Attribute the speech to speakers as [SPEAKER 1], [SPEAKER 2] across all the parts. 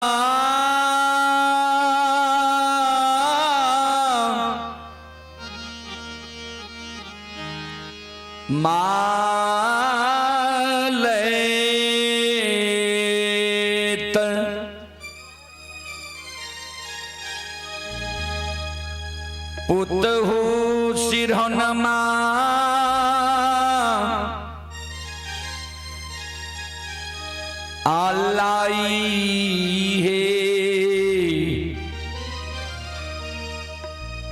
[SPEAKER 1] मालैत पुतहु सिरहनमा आलाई हे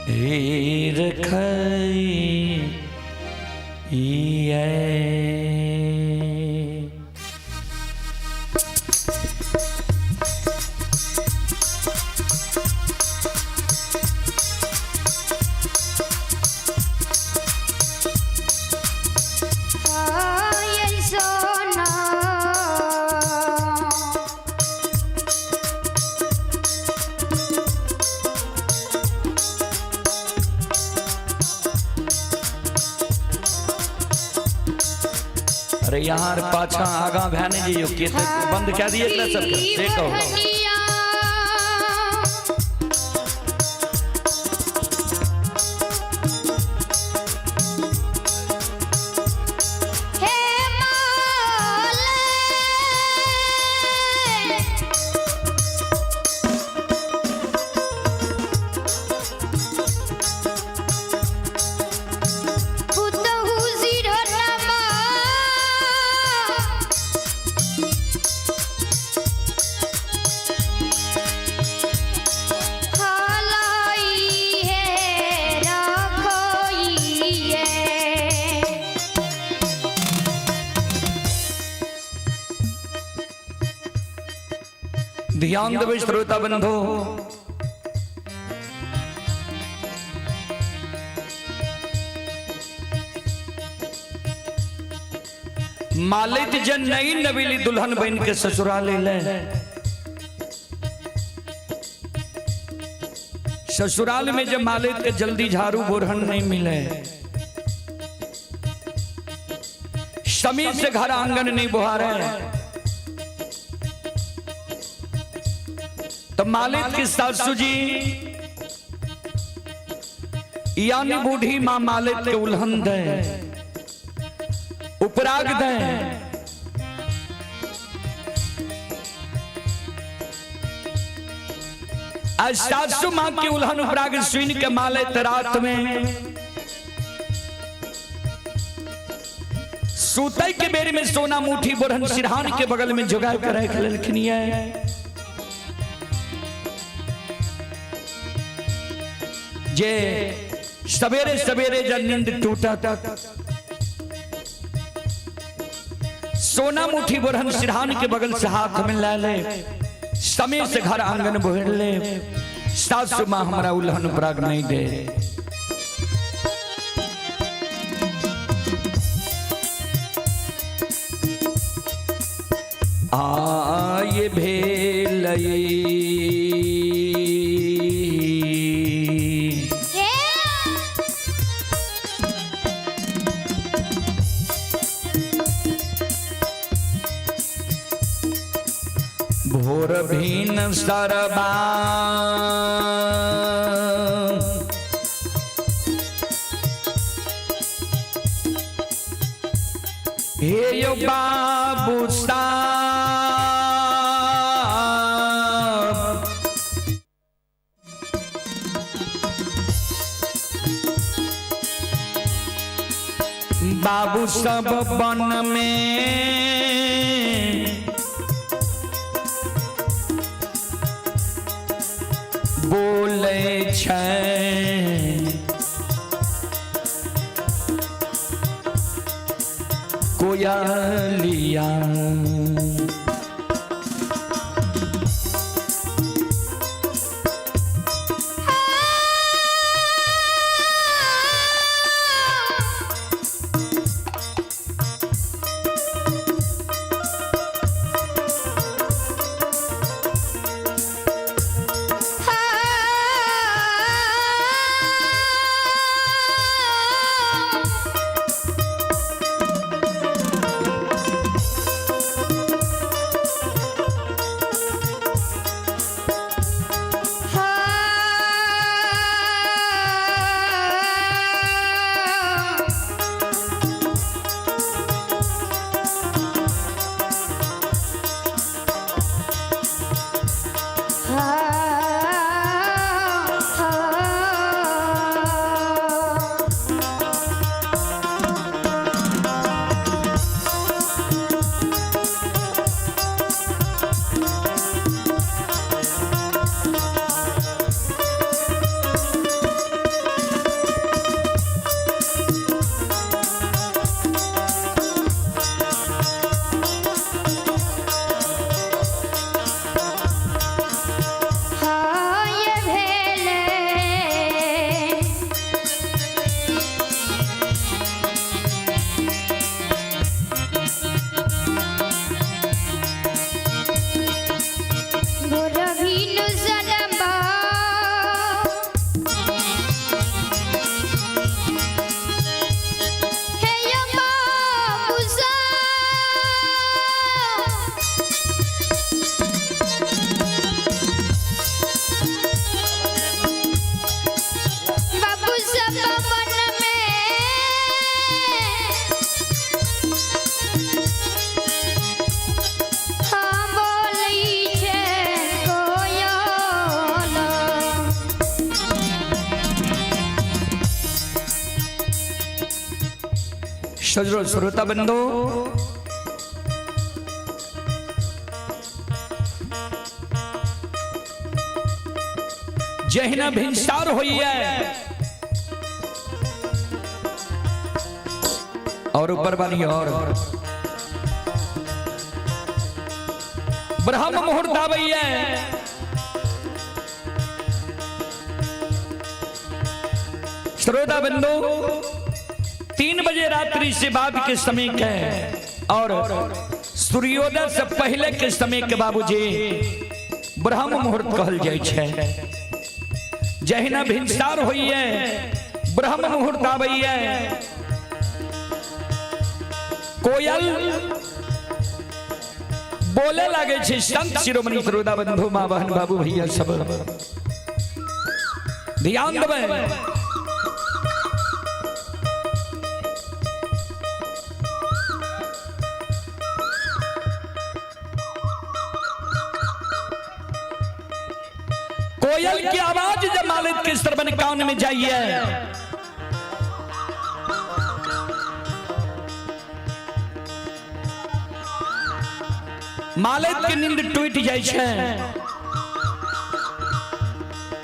[SPEAKER 1] हेर खई
[SPEAKER 2] सोना।
[SPEAKER 1] अरे यहाँ पाछा आगा भए नहीं जइयो के तऽ बंद कए दिए एकरा सबके से कहू।
[SPEAKER 2] हे माले। पुतहु सिरहनमा हलाई हे रखोइए।
[SPEAKER 1] ध्यान देबै श्रोता बंधु, मालिक जन नई नवेली दुल्हन बन के ससुराल अयलै। ससुराल में जब मालिक के जल्दी झाड़ू बोरहन नहीं मिले, समय से घर आंगन नहीं बुहारे, तो मालिक की सासू जी यानी बूढ़ी माँ मालिक के उल्हन दे, उपराग दे। आज सासू माँ की उल्हन उपराग सुन के मालिक रात में सूतै के बेर में सोना मुठी बोरहन सिरहान के बगल में जोगाय के रख लेलखिन ये। जे सवेरे सवेरे जब नींद टूटा सोना मुठी बोरहन सिरहान के बगल से हाथ में ला ले, समय से घर आंगन भर ले, सासु माँ हमारा उल्हन प्राग नहीं दे। आय भेलई
[SPEAKER 2] हे
[SPEAKER 1] भोर भीन सरबा हे यो बाबू साहब, बाबू सब बन में बोले छै कोयलिया।
[SPEAKER 2] हा। हाय भेले। भोरभिन सनमा हे यमा बुसा। बाबू सब मन में हाँ बोलै छै कोयल।
[SPEAKER 1] सजरो श्रोता बंधु, जहिना भिनसार होइए और ऊपर वाली और ब्रह्म मुहूर्त आबैये, श्रोता बंधु 3 बजे रात्रि से बाद के समय के और सूर्योदय से पहले के समय के बाबूजी ब्रह्म मुहूर्त कहल जाइ छै। जहिना भिनसार होइए ब्रह्म मुहूर्त आबैये, कोयल बोले लागे छै। संत शिरोमणि श्रोता बंधु, माँ बहन बाबू भैया सब ध्यान देबै। कोयल की आवाज जब मालिक के श्रवण कान में जाइए, मालिक के नींद टूट जाय छै।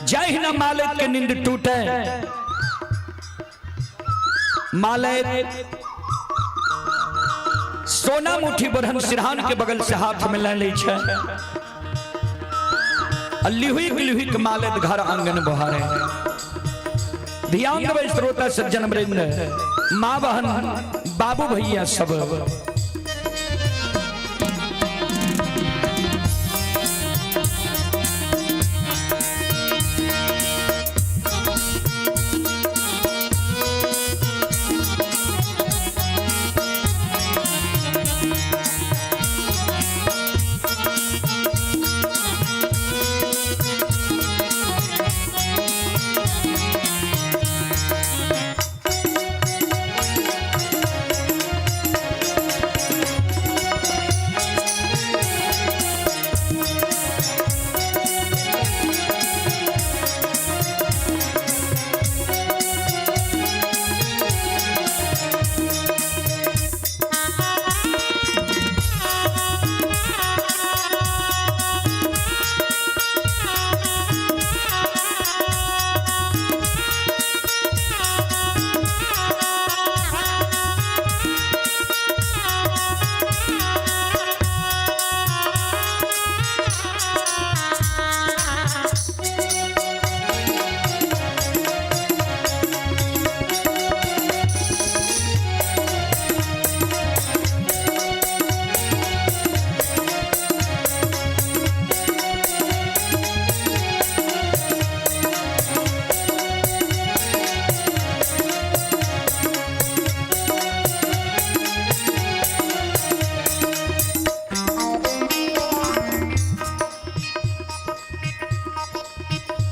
[SPEAKER 1] जहिना मालिक के नींद टूटे, मालिक सोना मुट्ठी बरहन सिरहान के बगल से हाथ में ले लै छै, लिहुक लिहुक मालिक घर आंगन बहारे। ध्यान देबै श्रोता सज्जन वृंद, माँ बहन बाबू भैया सब।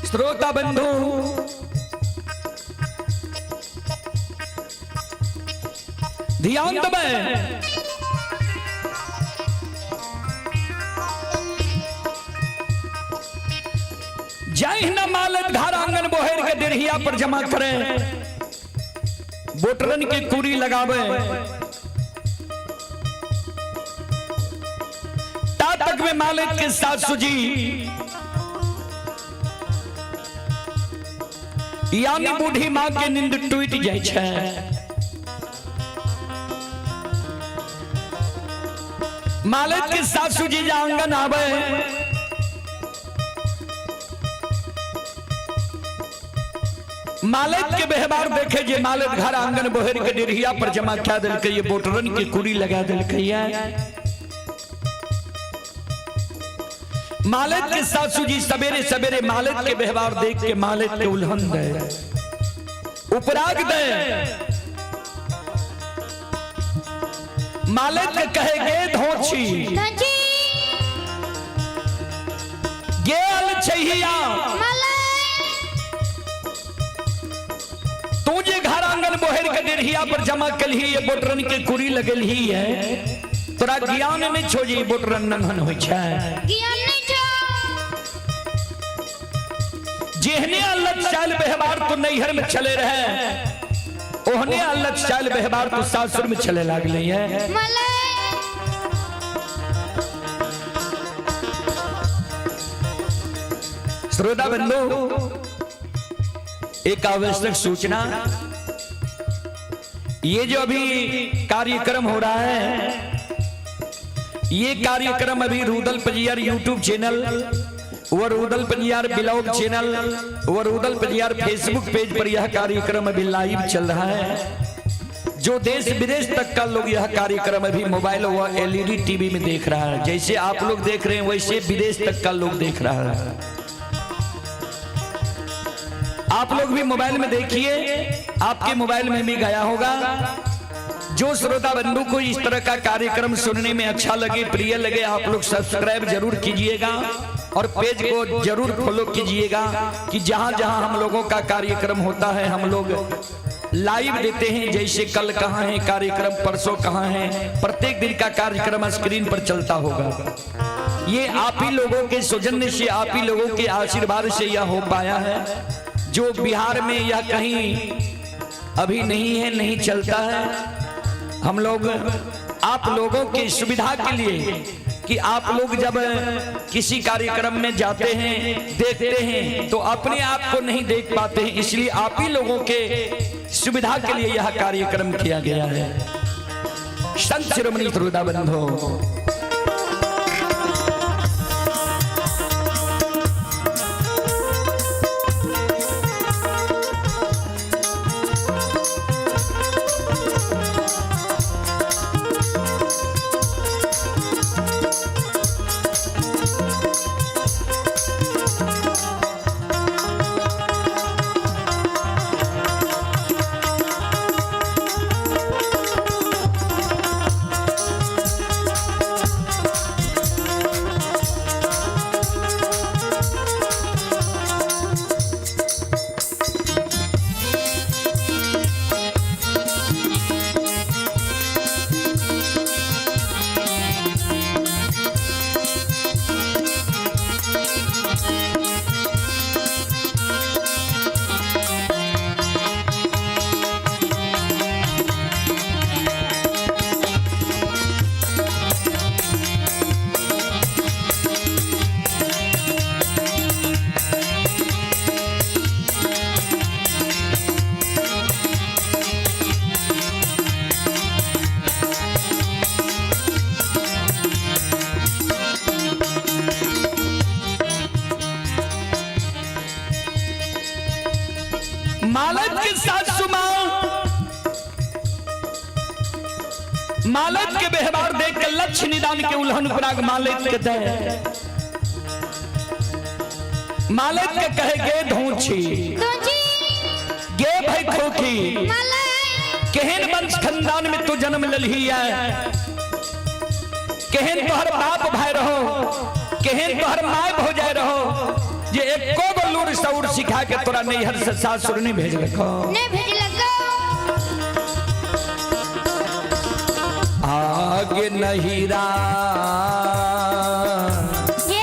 [SPEAKER 1] श्रोता बंधु, ध्यान देबै। जहिना मालत घर आंगन बोहर के डेढ़िया पर जमा करे, बोटरन के कुरी लगावे, ता तक में मालिक के सासू जी यानी बूढ़ी माँ के नींद टूट जाय छै। मालिक के सासू जी जे आंगन आवे, मालिक के व्यवहार देखे जे मालिक घर आंगन बोहर के डेढ़िया पर जमा कए देलकै, ये बोटरन के कुरी लगा देलकै। मालिक के सासू जी सवेरे सवेरे मालिक के व्यवहार देख के मालिक के उल्हन दे, उपराग दे। मालिक के कहे गे धोछी
[SPEAKER 2] धोची
[SPEAKER 1] गेल छहिया,
[SPEAKER 2] मलाई
[SPEAKER 1] तू जे घर आंगन बोहर के डेढ़िया पर जमा कलही, ये बोटरन के कुरी लगलही है, तोरा ज्ञान नहीं छो जे ई बोटरन नन्हन होइ छै।
[SPEAKER 2] ज्ञान नहीं छो।
[SPEAKER 1] जेहने अल्लत चाल व्यवहार तो नैहर में चले रहे, ओहने अल्लत चाल व्यवहार तो सासुर में चले लागले है।
[SPEAKER 2] मलाई
[SPEAKER 1] श्रोता बंधु, एक आवश्यक सूचना, ये जो अभी कार्यक्रम हो रहा है, ये कार्यक्रम अभी रूदल पजियार यूट्यूब चैनल व रूदल पजियार ब्लॉग चैनल व रूदल पजियार फेसबुक पेज पर यह कार्यक्रम अभी लाइव चल रहा है। जो देश विदेश तक का लोग यह कार्यक्रम अभी मोबाइल व एलईडी टीवी में देख रहा है, जैसे आप लोग देख रहे हैं वैसे विदेश तक का लोग देख रहा है। आप लोग भी मोबाइल में देखिए, आपके मोबाइल में भी गया होगा। जो श्रोता बंधु को इस तरह का कार्यक्रम सुनने में अच्छा लगे, प्रिय लगे, आप लोग सब्सक्राइब जरूर कीजिएगा और पेज को जरूर फॉलो कीजिएगा कि जहां जहां हम लोगों का कार्यक्रम होता है हम लोग लाइव देते हैं। जैसे कल कहाँ है कार्यक्रम, परसों कहाँ है, प्रत्येक दिन का कार्यक्रम स्क्रीन पर चलता होगा। ये आप ही लोगों के सौजन्य से, आप ही लोगों के आशीर्वाद से यह हो पाया है। जो बिहार में यह कहीं अभी नहीं है, नहीं चलता है। हम लोग आप लोगों की सुविधा के लिए कि आप लोग जब किसी कार्यक्रम में जाते हैं, देखते हैं तो अपने आप को नहीं देख पाते हैं, इसलिए आप ही लोगों के सुविधा के लिए यह कार्यक्रम किया गया है। संत शिरोमणि श्रोता बंधु, मालत के सासू मां मालत के व्यवहार देख के लक्ष्य निदान के उल्हन पराग मालत के दे, मालत के कहे गे धोछी
[SPEAKER 2] धोची
[SPEAKER 1] गे भाई खोखी,
[SPEAKER 2] मलाई
[SPEAKER 1] केहन वंश खानदान में तू जन्म ललही है, केहन तोहर बाप भाई रहो, केहन तोहर my भौजाई रहो, जे एको गो लूर सौर सिखा के तोरा नैहर से सासुर नहीं भेजलको।
[SPEAKER 2] नहीं भेजलको।
[SPEAKER 1] आगे नहीरा
[SPEAKER 2] ये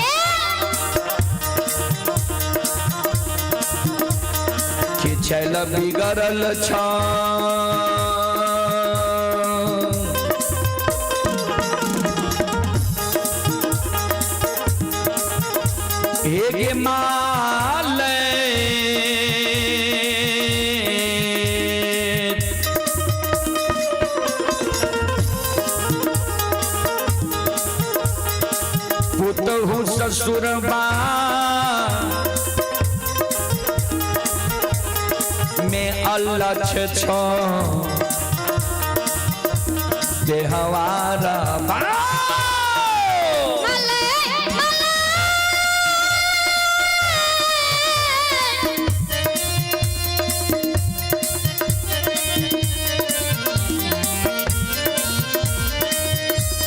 [SPEAKER 1] चल बिगड़ल छ। हे गे माले, पुतहु ससुरबा में अल्लाह छ देहवारा बा।
[SPEAKER 2] माले माले।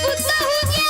[SPEAKER 2] पुतहु के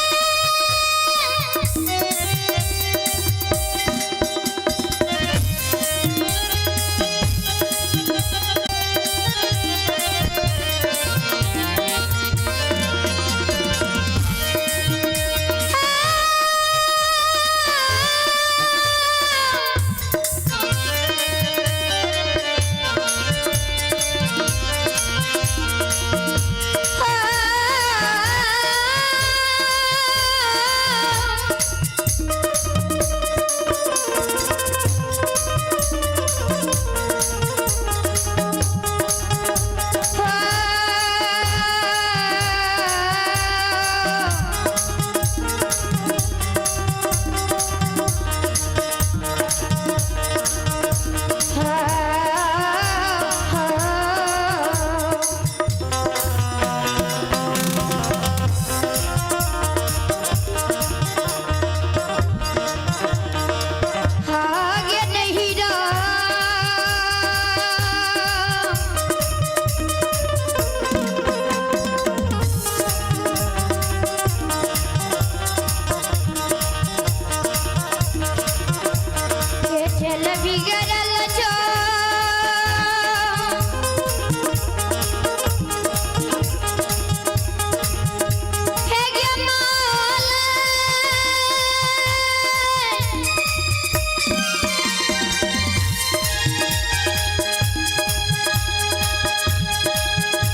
[SPEAKER 2] आगे नहीं रहा। के चल बिगड़ल छो। हे गे माले।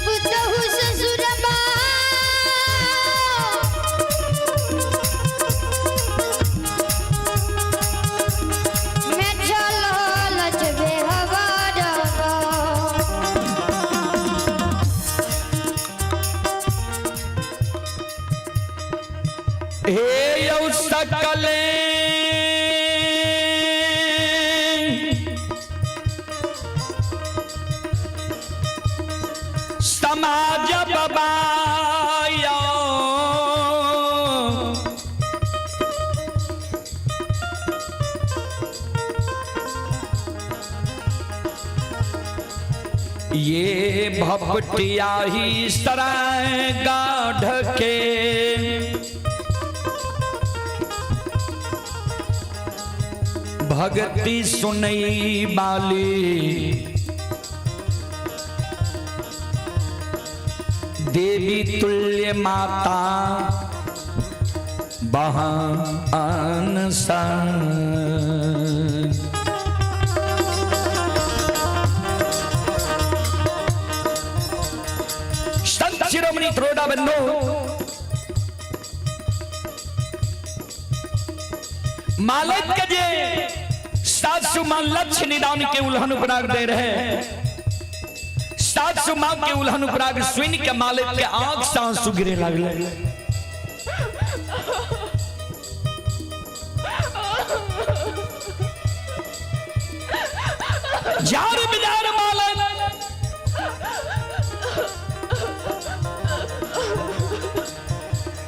[SPEAKER 2] पुतहु ससुरबा मैं चलल छबे हवारबा।
[SPEAKER 1] हे यौ सकले समाज बबायो, ये भपटिया ही सराय गाढ़ के भक्ति सुनई बाली देवी तुल्य माता बहान सा। संत शिरोमणि त्रोडा बंधु मालक के जे सासु मां लक्ष्य निदान के उल्हन उपराग दे रहे, सासु मां के उल्हन उपराग सुन के मालिक के आंख से आंसू गिरे लगले। जार बिजार मालक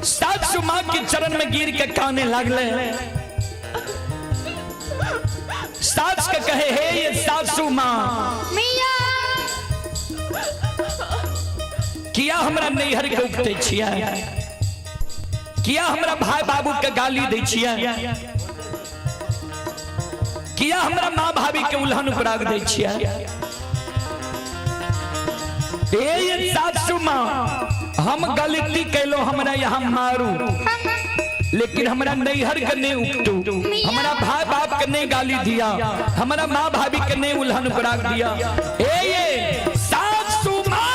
[SPEAKER 1] सासु मां के चरण में गिर के काने लगले। सास के कहे, हे ये सासू मां,
[SPEAKER 2] मिया।
[SPEAKER 1] किया हमरा नैहर के उपटे छियै, किया हमरा भाई बाबू के गाली दै छियै, किया हमरा माँ भाभी के उल्हन उपराग दै छियै। हे ये सासू माँ, हम गलती कैलो, हमरा यहाँ मारू, लेकिन हमरा नैहर के नहीं उपटू, हमरा भाई बाप बाप के नहीं गाली दिया, हमारा माँ भाभी के नहीं उल्हन उपराग दिया। ए ये सासू माँ।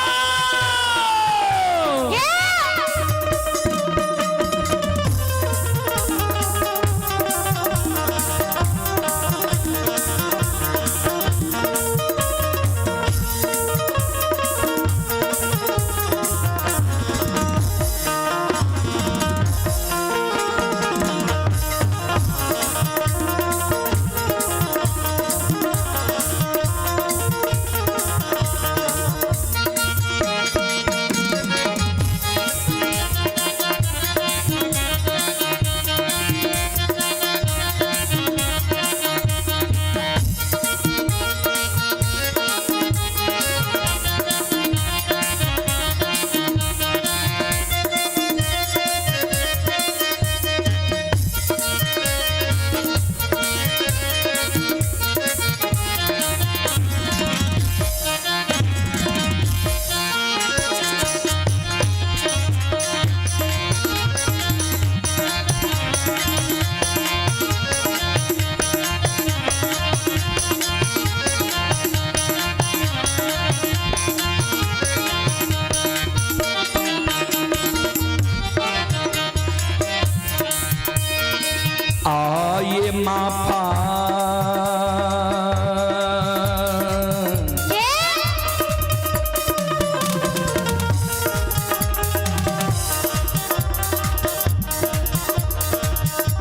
[SPEAKER 1] आए माफा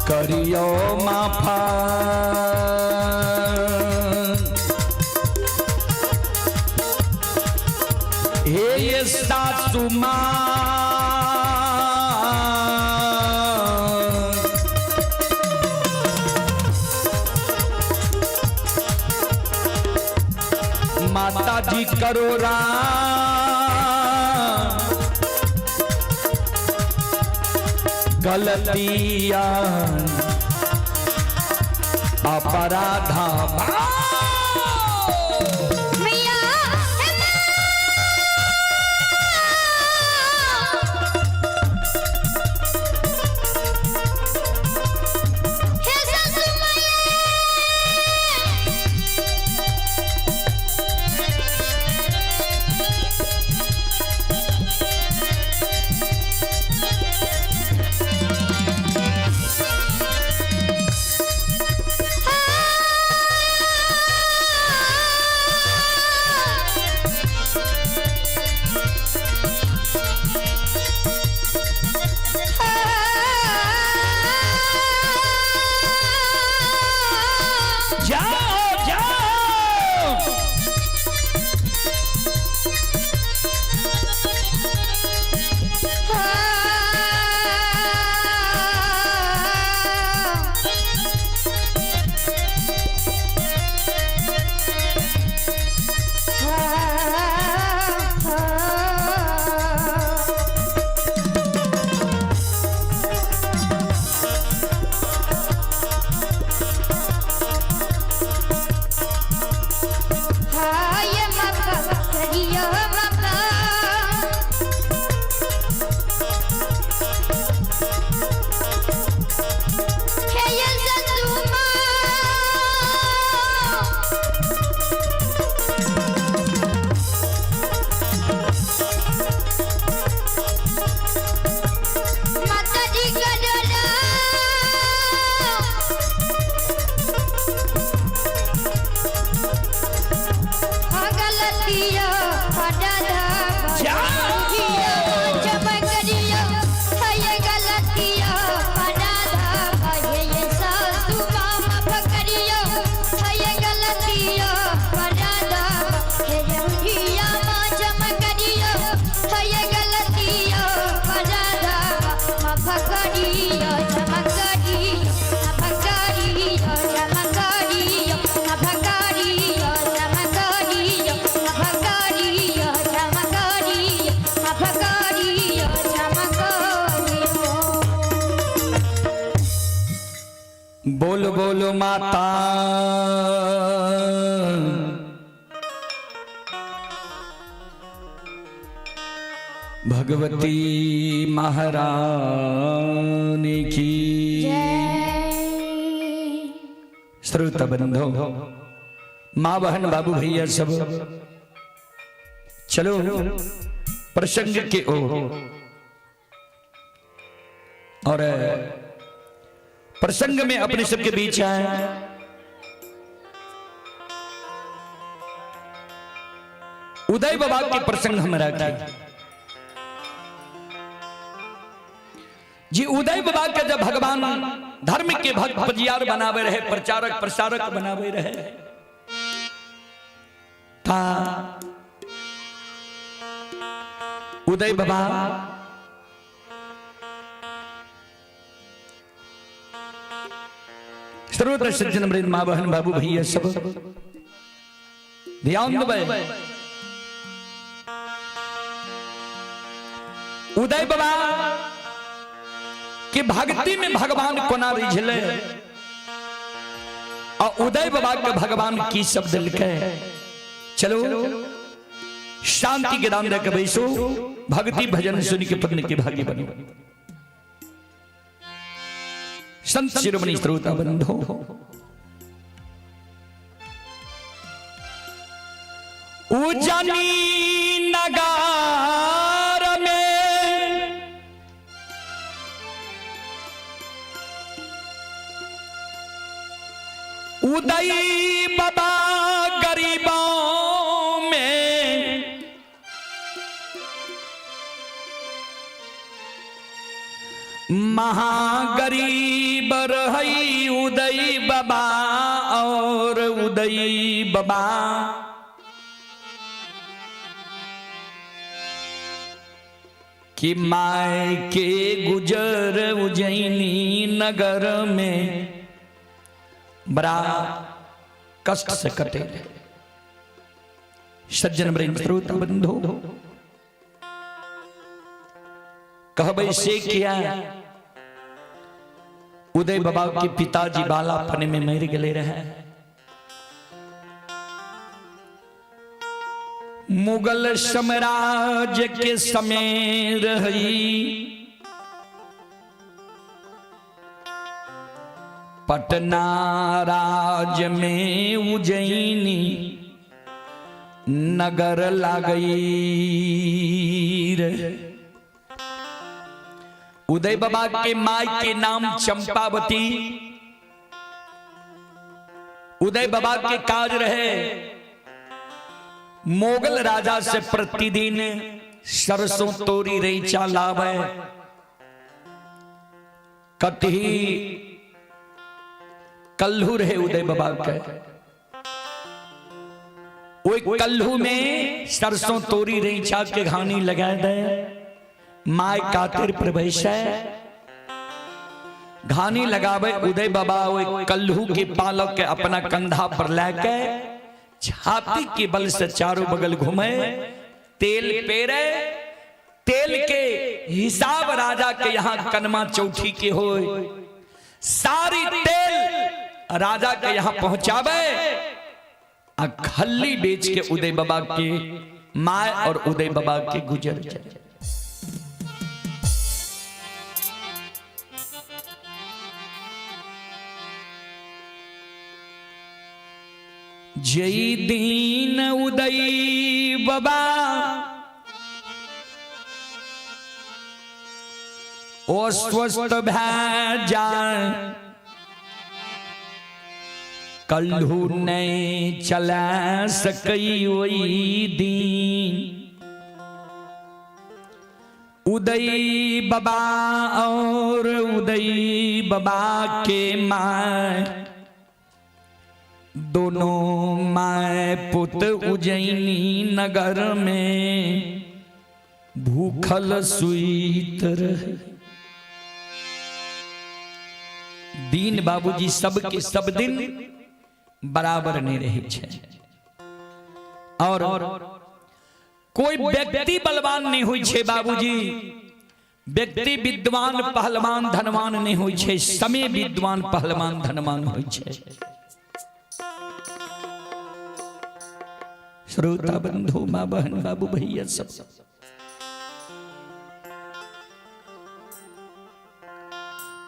[SPEAKER 1] करियो माफा, हे ये सासू माँ, माता जी करो राम, गलतियां अपराधा
[SPEAKER 2] मिया हे सासू माया।
[SPEAKER 1] जाओ जाओ।
[SPEAKER 2] हाय मका करियो मका, हे ये सासू माँ। माता जी का डोला, गलतिया
[SPEAKER 1] बोल बोल माता भगवती महारानी की।
[SPEAKER 2] जय।
[SPEAKER 1] श्रोता बंधो, माँ बहन बाबू भैया सब, चलो प्रसंग के ओर। और प्रसंग में अपने सबके बीच आए उदय बाबा के प्रसंग हम रखे जी। उदय बाबा के जब भगवान धर्म के भक्त पजियार बनावे रहे, प्रचारक प्रसारक बनावे रहे था उदय बाबा सर्वत्र सज्जन वृंद, माँ बहन बाबू भैया सब ध्यान देबै। उदय बाबा के भक्ति में भगवान कोना रिझले और उदय बाबा के भगवान की शब्द लिखे। चलो शांति के दान देके बैसो, भक्ति भजन सुन के पत्नी के भाग्य बनो। संत शिरोमणि श्रोता बंधो, उजनी नगार में उदय बाबा गरीबों में महागरीब रही उदय बाबा और उदय बाबा कि my के गुजर उज्जैनी नगर में बड़ा कष्ट से कटे। सज्जन वृंद श्रोता बंधु, कहबै से किया उदय बाबा के पिताजी बालापन में मर गए रहे। मुगल साम्राज्य के समय रही पटना राज में उज्जैनी नगर लागई रे। उदय बाबा के माई के नाम चंपावती। उदय बाबा के काज रहे मुगल राजा से प्रतिदिन सरसों तोरी रईचा लावे, कटही कल्हू रहे उदय बाबा के, ओई कल्हू में सरसों तोरी रईचा के घानी लगा दे, my कातिर पर बैसे घानी लगावे। उदय बाबा ओई कल्हू के पालक के अपना कंधा पर लेके छाती के बल से चारों बगल घूमे, तेल पेरे, तेल के हिसाब राजा के यहाँ कनमा चौथी के होए, सारी तेल राजा के यहाँ पहुंचावे आ खल्ली बेच के उदय बाबा के my और उदय बाबा के गुजर जाए। जय दीन उदय बाबा ओ स्वस्थ भै जाए, कल्हू नहीं चला सकई ओई दीन। उदय बाबा और उदय बाबा के my दोनों my पुत उज्जैनी नगर में भूखल सुईत रहे। दीन बाबूजी सबके सब दिन बराबर नहीं रहे छे और कोई व्यक्ति बलवान नहीं हुई छे बाबूजी, व्यक्ति विद्वान पहलवान धनवान नहीं हुई छे, समय विद्वान पहलवान धनवान हुई छे। श्रोता बंधु माँ बहन बाबू भैया सब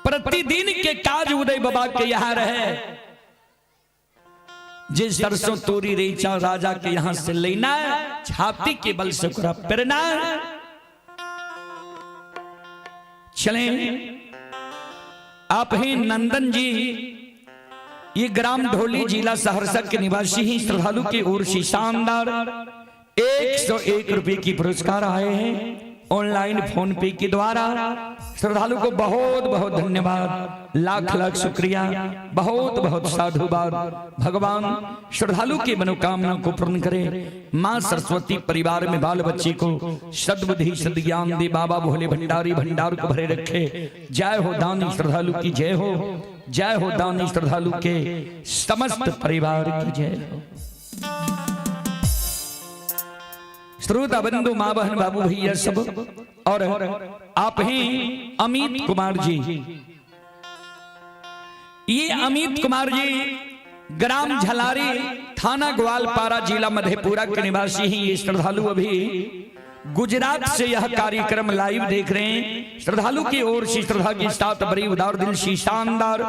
[SPEAKER 1] प्रतिदिन के काज उदय बाबा के यहां रहे। जे सरसों तोरी रैचा राजा के यहाँ से लेना, छाती के बल से ओकरा पेरना। चलें, आप हैं नंदन जी, ये ग्राम ढोली जिला सहरसा के निवासी ही, श्रद्धालु की ओर से शानदार 101 रुपए की पुरस्कार आए हैं ऑनलाइन फोन पे के द्वारा। श्रद्धालु को बहुत बहुत धन्यवाद, लाख लाख शुक्रिया, बहुत बहुत साधुवाद। भगवान श्रद्धालु की मनोकामना को पूर्ण करे। माँ सरस्वती परिवार में बाल बच्चे को सद्बुद्धि सद्ज्ञान दे। बाबा भोले भंडारी भंडार को भरे रखे। जय हो दानी श्रद्धालु की जय हो, जय हो दानी श्रद्धालु के समस्त परिवार की जय हो। श्रोता बंधु, माँ बहन, बाबू भैया सब, और आप हैं अमित कुमार जी। ये अमित कुमार जी ग्राम झलारी, थाना ग्वालपारा, जिला मधेपुरा के निवासी हैं। ये श्रद्धालु अभी गुजरात से यह कार्यक्रम लाइव देख रहे हैं। श्रद्धालु की ओर से श्रद्धा के साथ बड़ी उदार दिल से शानदार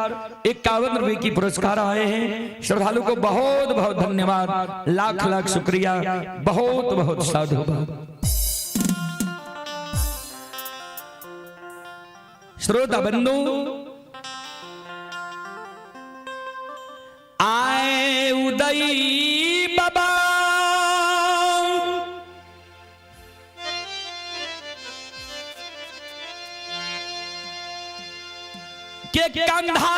[SPEAKER 1] 51 रुपए की पुरस्कार आए हैं। श्रद्धालु को बहुत बहुत धन्यवाद, लाख लाख शुक्रिया, बहुत बहुत साधुवाद। श्रोता बंधु, आए उदयी बाबा के कंधा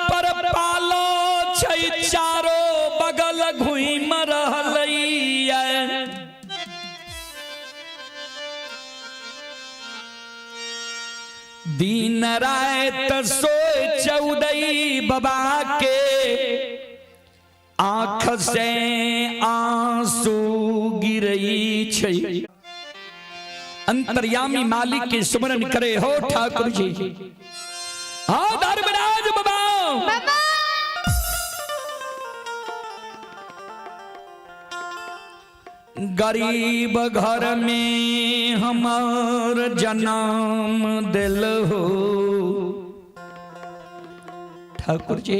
[SPEAKER 1] पर पालो छै, चारो बगल घूम रहलैया। दिन रात सोए चौदई बाबा के, आंख से आंसू गिरई छै। अंतर्यामी मालिक के सुमरन करे हो ठाकुर जी। हाँ धर्मराज बाबा,
[SPEAKER 2] बाबा
[SPEAKER 1] गरीब घर में हमार जन्म दिल हो ठाकुर जी।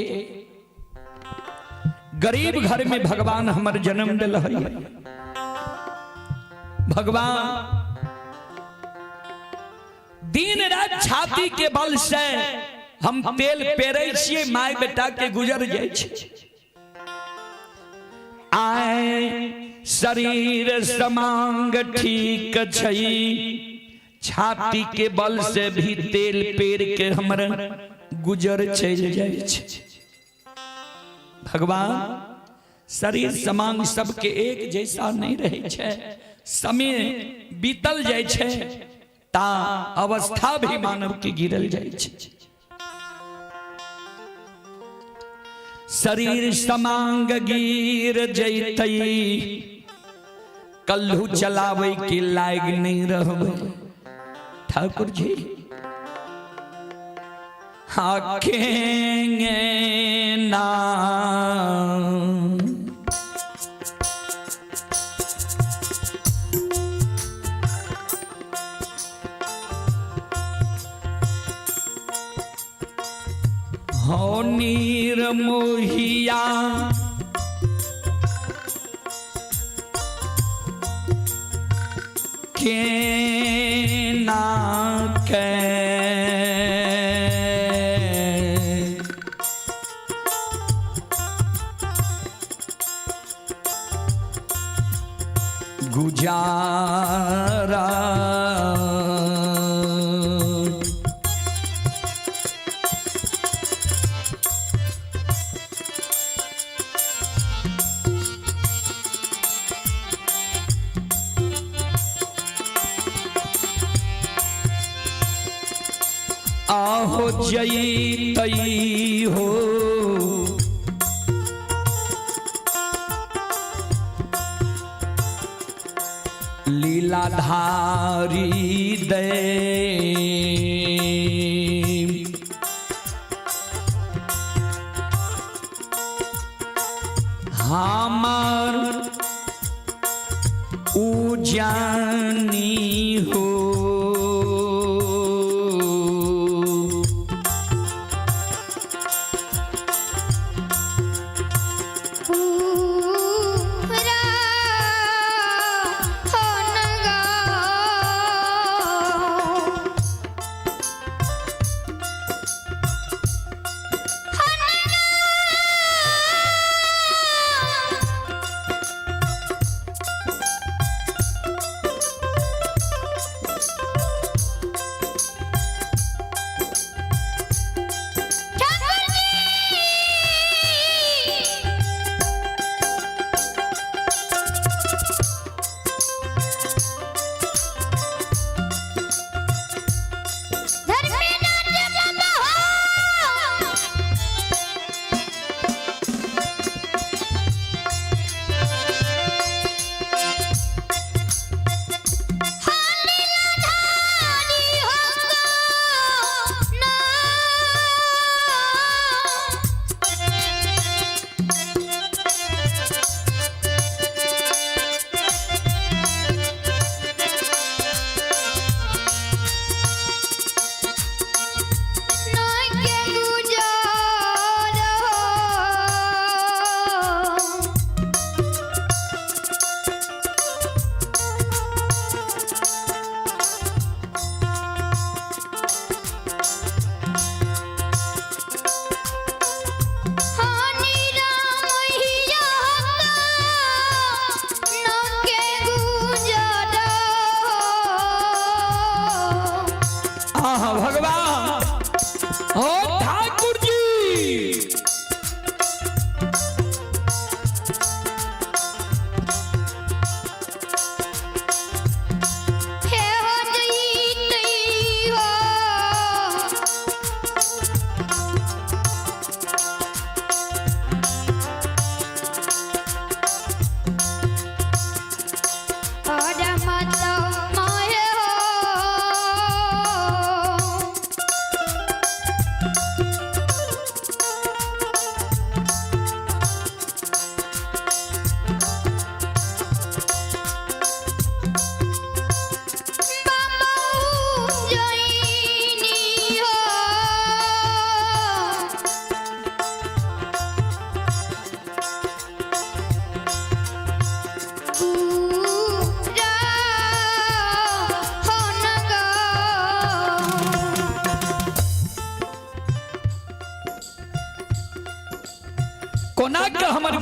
[SPEAKER 1] गरीब घर में भगवान हमर जन्म दिल है। भगवान दिन रात छाती के बल से हम तेल पेरे छियै, my बेटा के गुजर जाइ छै। आए शरीर समांग ठीक छै, छाती के बल से भी तेल पेर के हमर गुजर चलि जाइ छै। भगवान शरीर समांग सबके एक जैसा नहीं रहे छै, समय बीतल जाइ छै ता अवस्था भी मानव के गिरल जाइ छै। शरीर समांग गिर जैतै, कल्हू चलावे के लायक नहीं रहबै ठाकुर जी। हाकेंगे ना हो नीर मोहिया के ना के गुजारा। आहो जई हो लीलाधारी दे, हमार उजानी हो।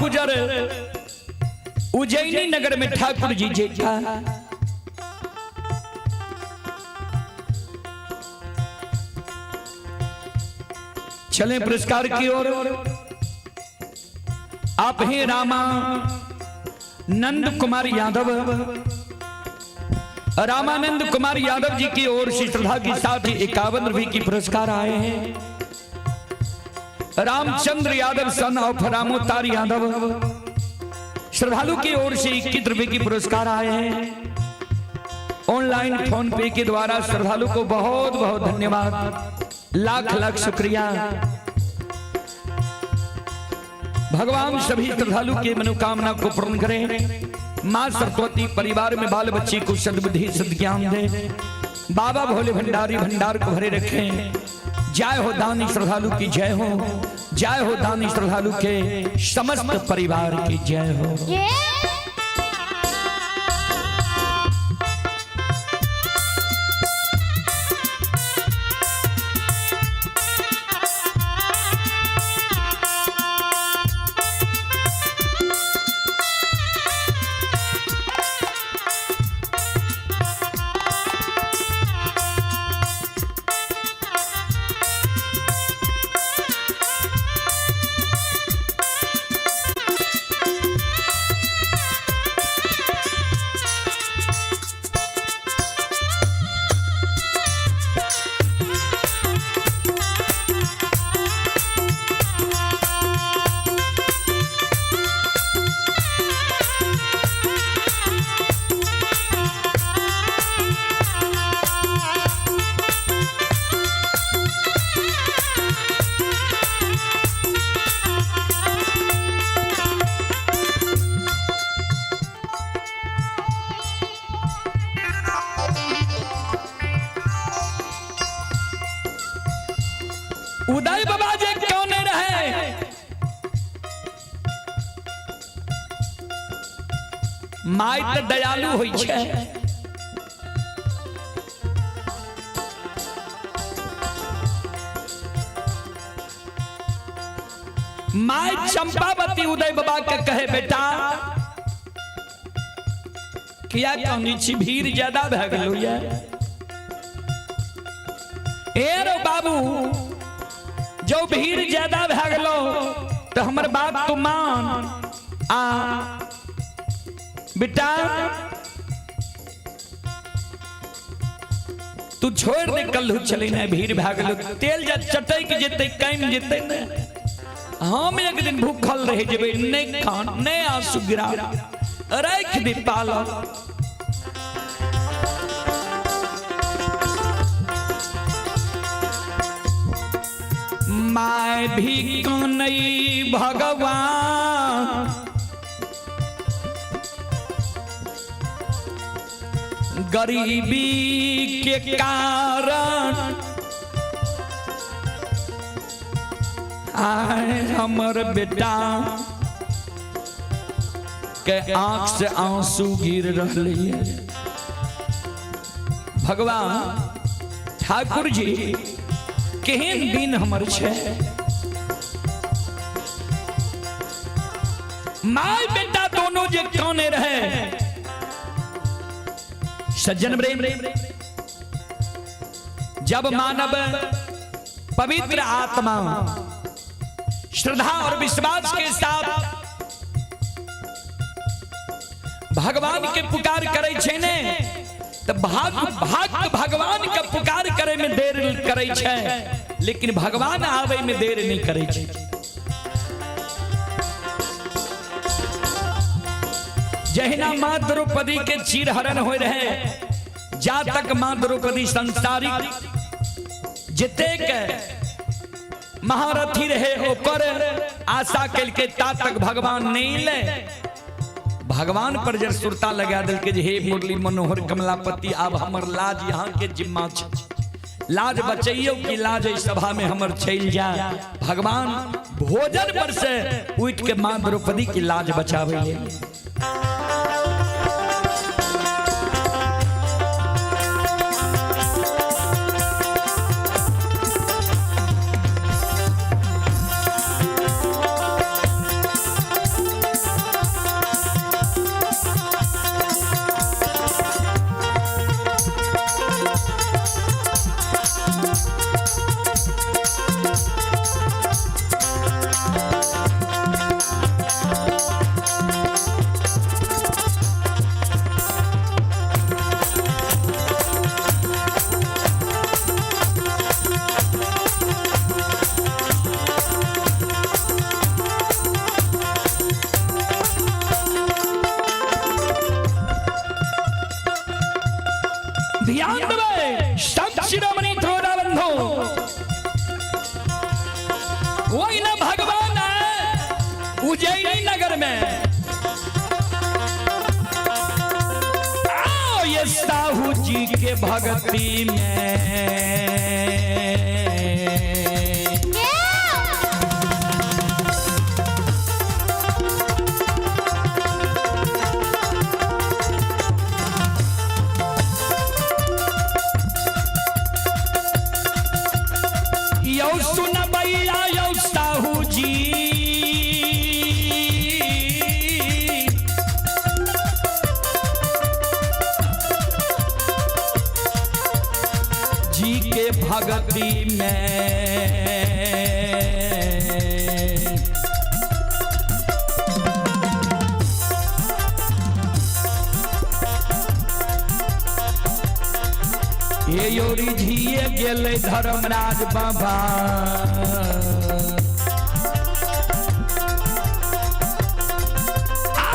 [SPEAKER 1] गुजर उज्जैनी नगर में ठाकुर जी जेठा। चलें पुरस्कार की ओर। आप हैं रामा नंद कुमार यादव, रामानंद कुमार यादव जी की ओर से श्रद्धा के साथ ही 51 रुपए की पुरस्कार आए हैं। रामचंद्र यादव सन ऑफ रामोतार यादव श्रद्धालु की ओर से 21 रुपए की पुरस्कार आए हैं। ऑनलाइन फोन पे के द्वारा श्रद्धालु को बहुत बहुत धन्यवाद, लाख लाख शुक्रिया। भगवान सभी श्रद्धालु के मनोकामना को पूर्ण करें। माँ सरस्वती परिवार में बाल बच्चे को सद्बुद्धि सद्ज्ञान दे। बाबा भोले भंडारी भंडार को भरे रखें। जय हो दानी श्रद्धालु की जय हो, जय हो दानी श्रद्धालु के समस्त परिवार की जय हो।
[SPEAKER 2] ये
[SPEAKER 1] उदय बाबा जे क्यों नहीं रहे? माय तऽ दयालु होइ छै। My Champavati उदय बाबा के कहे, बेटा, किया कहनी छी? भीड़ ज्यादा भए गेलो ये। ए रो बाबू, जो भीड़ ज्यादा भए गेलो तो हमर बात तू मान। आ बेटा, तू छोड़ दे कल्हू चले ने, भीड़ भए गेलो, तेल जा चटक जेतै, कम जेतै ने, हम एक दिन भूखल रह जेबै। नहीं खान, नहीं आंसू गिरा, राख दे पालन। My भी कनई, भगवान, गरीबी के कारण आए हमर बेटा के आंख से आंसू गिर रही है। भगवान ठाकुर जी, केहन दिन हमर छै? My बेटा दोनों जे काने रहे। सज्जन प्रेम, जब मानव पवित्र आत्मा श्रद्धा और विश्वास के साथ भगवान के पुकार करे छै ने, तऽ भाग भाग भगवान के पुकार करे में देर करे छै, लेकिन भगवान आवे में देर नहीं करे छै। जहिना माँ द्रौपदी के चीर हरण हो रहे, जा तक माँ द्रौपदी संसारिक जतेक महारथी रहे ओकर आशा के ता तक भगवान नहीं ले। भगवान पर जब सुरता लगा दिल के जे हे मुरली मनोहर कमलापति, आब हमर लाज यहाँ के जिम्मा छै, लाज बचैयो कि लाज एहि सभा में हमर चलि जाय? भगवान भोजन पर से उठ के माँ द्रौपदी की लाज बचावे लेल। ध्यान देबै संत शिरोमणि त्रोड़ा बंधु, वही ना भगवान है उज्जैनी नगर में। आओ ये साहू जी के भक्ति में। यो सुन भैया यो साहू जी, जी के भक्ति में। ये योरी झिए गेले धर्मराज बाबा, आ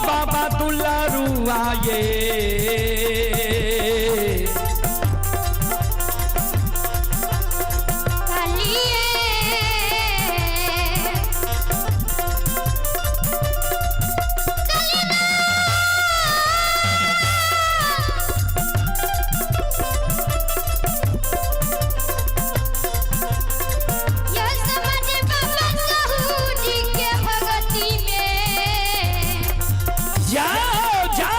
[SPEAKER 1] बाबा दुलारू आये। जाओ जाओ।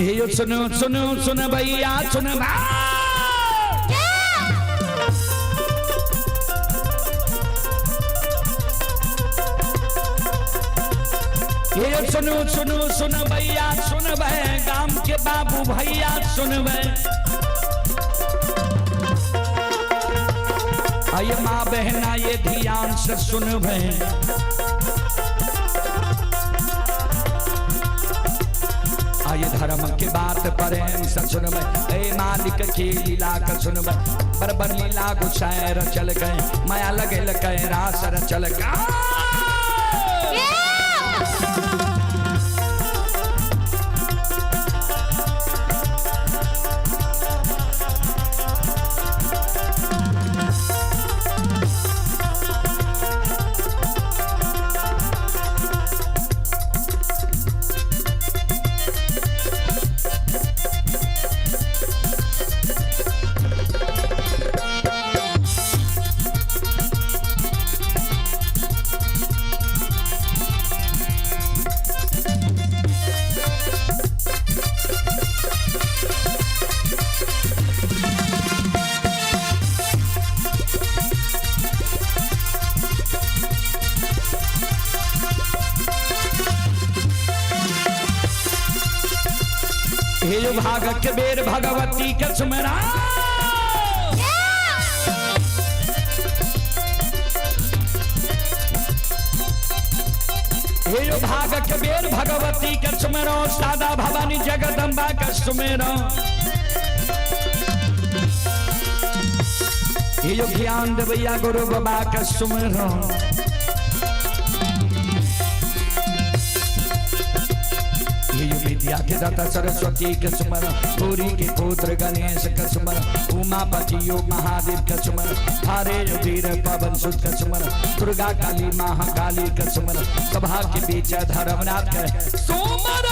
[SPEAKER 1] हे यो सुनो सुनो सुन भैया सुन हे यो सुनो सुनो सुन भैया सुन गाम के बाबू भैया सुन आये माँ बहना ये ध्यान से सुन। आये धर्म के बात प्रेम से सुनबै, ए मालिक की लीला का सुनबै। बरबर लीला गुसाएर चल गए, माया लगे लगे रासर चल गए। हे भाग के बेर भगवती के सुमरा। हे यो भाग के बेर भगवती के सुमेरो, सादा भवानी जगदम्बा के सुमेरो। हे यो ज्ञान देवैया गुरु बाबा के सुमेरो। हे यो विद्या के दाता सरस्वती के सुमर, गौरी के पुत्र गणेश के सुमर, उमापति यो महादेव के सुमर, हरे वीर पवन सुत के सुमर, दुर्गा काली महाकाली के सुमर, सभा के बीच धर्मनाथ के सुमर।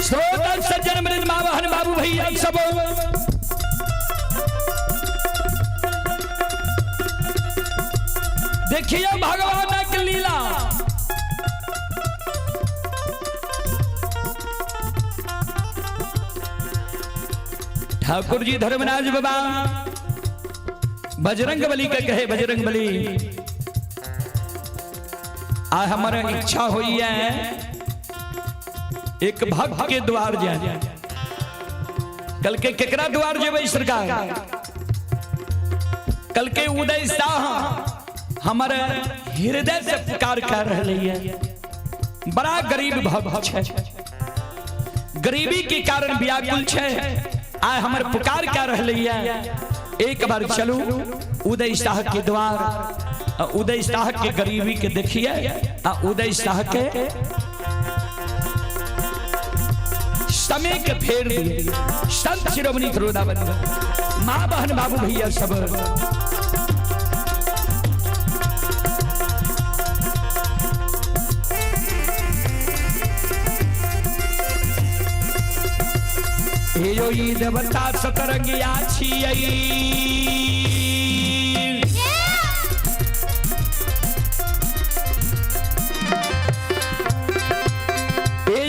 [SPEAKER 1] श्रोता सज्जन मृद मावाहन बाबू भैया सब देखिए भगवान की लीला। ठाकुर जी धर्मराज बाबा बजरंग बली के कहे, बजरंग बली आ हमारा इच्छा हुई है एक भक्त के द्वार जाए। कल के केकरा द्वार जेबै सरकार? कल के उदय शाह हमारे हृदय से पुकार कर रहे है। बड़ा गरीब भक्त है, गरीबी के कारण व्याकुल है, आय हमर पुकार कर रहे है। एक बार चलू उदय शाह के द्वार, उदय शाह के गरीबी के देखिए, उदय शाह के समय के फेर दिए। संत शिरोमणि क्रोधाबंद माँ बहन बाबू भैया सब हे यो ई देवता सतरंगिया छियै,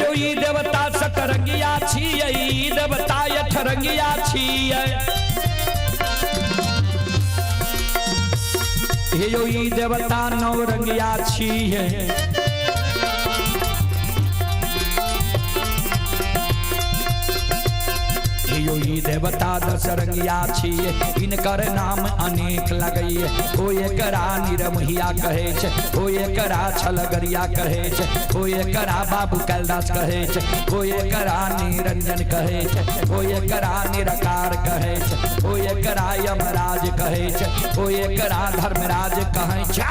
[SPEAKER 1] ई देवता सतरंगिया छियै, ई देवता अठरंगिया छियै, हे यो ई देवता नौरंगिया छियै। हे यो ई देवता दशरंगिया छियै, इनकर नाम अनेक लगैये। ओ एकरा निरमहिया कहै छै, ओ एकरा छलगरिया कहै छै, ओ एकरा बाबू कैलदास कहै छै, ओ एकरा निरंजन कहै छै, ओ एकरा निराकार कहै छै, ओ एकरा यमराज कहै छै, ओ एकरा धर्मराज कहै छै।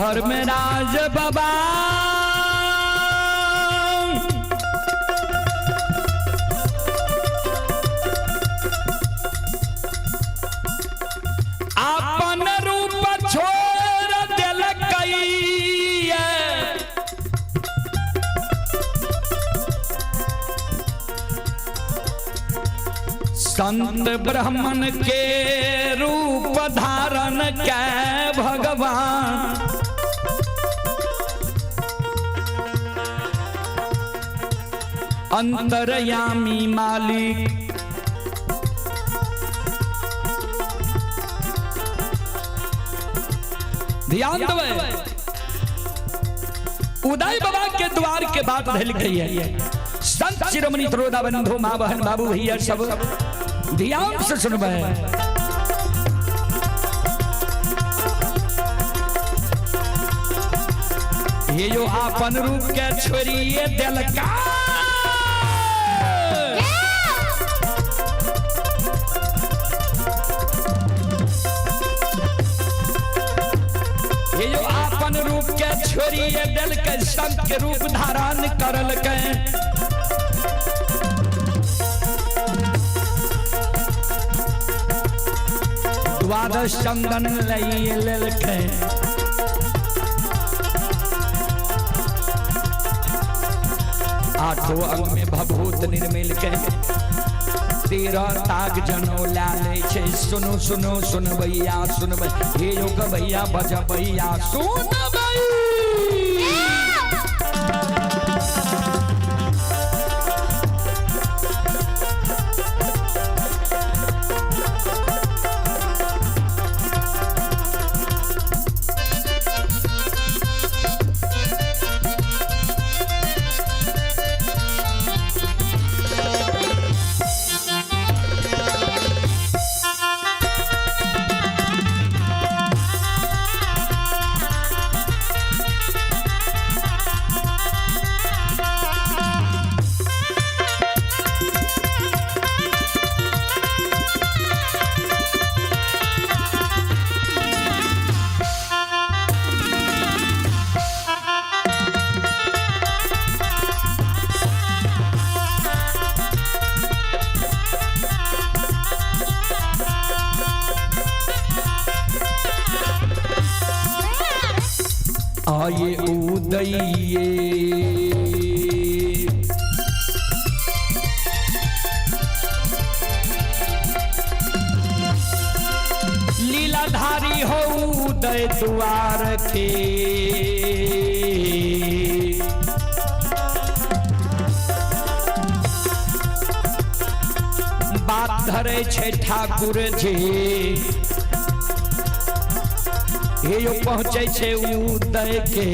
[SPEAKER 1] धर्मराज बाबा अपन रूप छोड़ देलकैया। संत ब्राह्मण के रूप धारण कै भगवान अंतर्यामी मालिक ध्यान देवे। उदय बाबा के द्वार के बात धल गई है। संत शिरोमणि त्रोदा बंधु माँ बहन बाबू भैया सब ध्यान से सुनबे। ये जो आपन रूप के छोड़िए दिलका ये जो आपन रूप के छोड़िए दिलके संत के रूप धारण करलके। द्वादश चंदन लई लेलके। आठों अंग में भभूत निर्मिल के 13 ताग जनो ला ले छे। सुनो सुनो सुनबैया सुनबै हे यो गबैया बजबैया सुनबै। आये उदये लीलाधारी हो उदय द्वार के। बात धरे छे ठाकुर जी हे यो पहुँचे छे उदय के।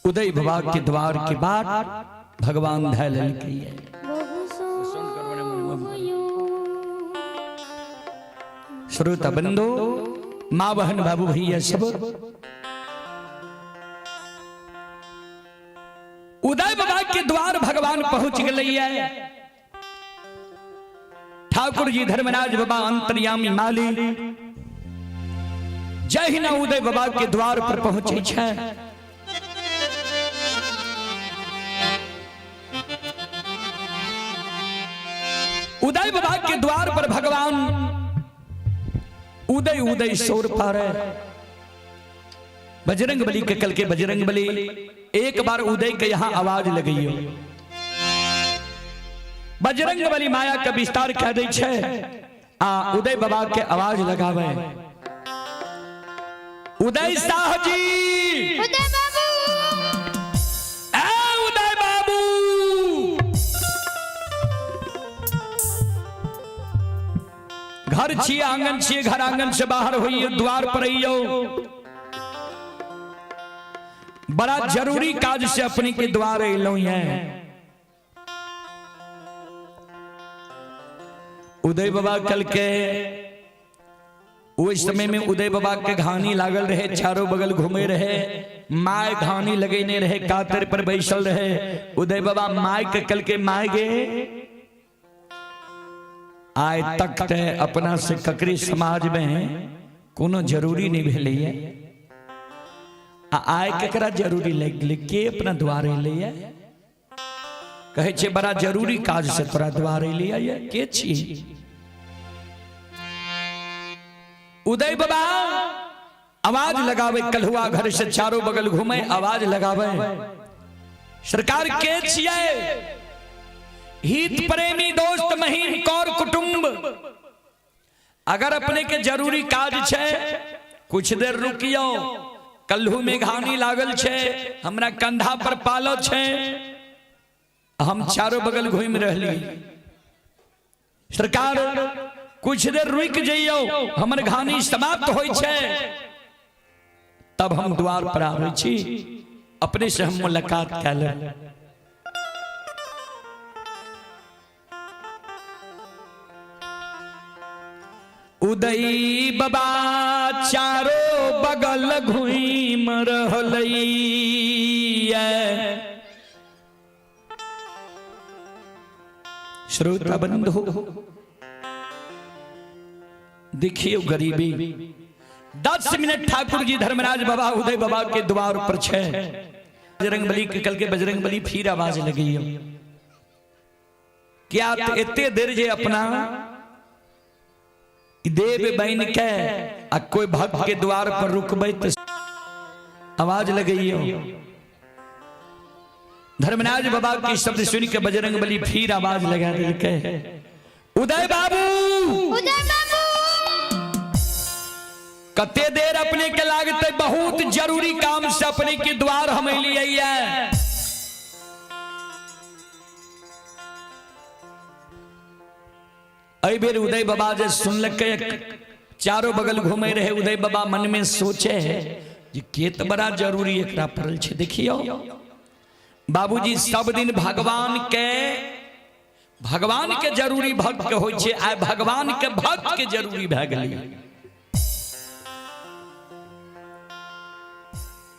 [SPEAKER 1] उदय बाबा के द्वार के बाद भगवान धैल की है। श्रोता बंधु माँ बहन बाबू भैया सब उदय बाबा के द्वार भगवान पहुंच गए है। ठाकुर जी धर्मराज बाबा अंतर्यामी माली जहिना उदय बाबा के द्वार पर पहुंचे छे। उदय बाबा के द्वार पर भगवान उदय उदय शोर पारे। बजरंग बली के कल के बजरंग बली एक बार उदय के यहां आवाज लगइयो। बजरंग बली माया के विस्तार कह दै छै आ उदय बाबा के आवाज लगावे। उदय शाह जी,
[SPEAKER 2] उदय बाबू,
[SPEAKER 1] ए उदय बाबू, घर छिए आंगन छिए, घर आंगन से बाहर होइयो, द्वार पर अइयो, बड़ा जरूरी काज से अपने के द्वार अइलहुं है। उदय बाबा कल के उस समय में उदय बाबा के घानी लागल रहे, चारों बगल घूमे रहे, my घानी लगेने रहे, कातर पर बैसल रहे। उदय बाबा my के कल के my गे आय तक ते अपना से ककरी समाज में कोनो जरूरी नहीं भेलैया। आ आय केकरा जरूरी लागि गेलै, के अपना द्वार एलैया? कहै छै बड़ा जरूरी काज से तोरा द्वार एलैया, के छी? उदय बाबा आवाज लगावे, कलहुआ घर से चारों बगल घूमे, आवाज लगावे, सरकार के छियै? हित प्रेमी दोस्त महीन कौर कुटुंब, अगर अपने के जरूरी काज छै कुछ देर रुकियो, कल्हू में घानी लागल छै, हमरा कंधा पर पालो छै, हम चारों बगल घूम रहली, सरकार कुछ देर रुक जइयो, हमर घानी समाप्त होई छै तब हम द्वार पर आबै छी, अपने से हम मुलाकात कए लेब। उदय बाबा चारो बगल घूम रहलैया। श्रोता बंधु देखियो गरीबी, 10 मिनट ठाकुर जी धर्मराज बाबा उदय बाबा के द्वार पर छे, बजरंग बली के कल के बजरंग बली फिर आवाज लगी, क्या एते देर जे अपना देव बन के आ कोई भक्त के द्वार पर रुकबै तो आवाज लगइयो। धर्मराज बाबा के शब्द सुन के बजरंग बली फिर आवाज लगा देलकै, उदय बाबू,
[SPEAKER 2] उदय बाबू,
[SPEAKER 1] कते देर अपने के लागते, बहुत जरूरी काम से अपने के द्वार हम एलियै। एहि बेर उदय बाबा जे सुनलकै, चारो बगल घूमे रहे, उदय बाबा मन में सोचे जे के त बड़ा जरूरी एकरा पड़ल छै। देखियो बाबूजी सब दिन भगवान के जरूरी भक्त के होइ छै, आइ भगवान के भक्त के जरूरी भए गेलै।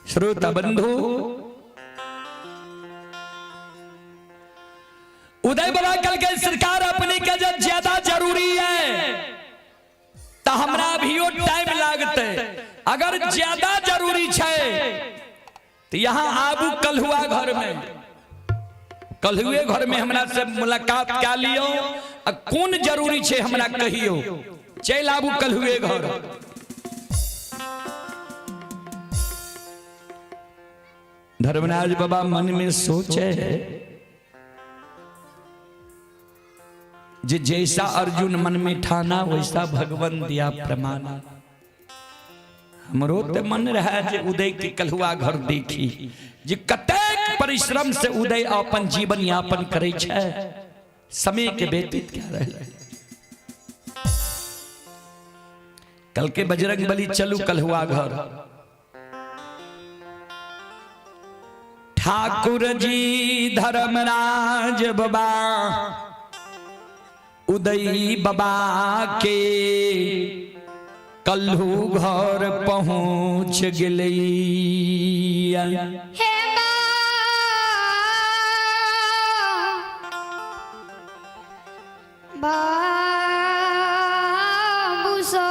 [SPEAKER 1] श्रोता बंधु उदय बाबा कल के सरकार अपने के जब ज्यादा जरूरी है तो हमरा अभियो टाइम लागते, अगर ज्यादा जरूरी छै तो यहाँ आबू कलहुआ घर में, कलहुए घर में हमरा से मुलाकात कै लियो, आ कोन जरूरी छै हमरा कहियो, चलि आबू कलहुए घर। धर्मराज बाबा मन में सोचे जे जैसा अर्जुन मन में ठाना वैसा भगवान दिया प्रमाण। हमरो ते मन रहा जे उदय के कलहुआ घर देखी, जे कतेक परिश्रम से उदय अपन जीवन यापन करे छै, समय के व्यतीत क्या रहे। कल के बजरंग बली चलू कलहुआ घर। ठाकुर जी धर्मराज बाबा उदय बाबा के कल्हू घर पहुंच गेलै।
[SPEAKER 2] हे बाबू सो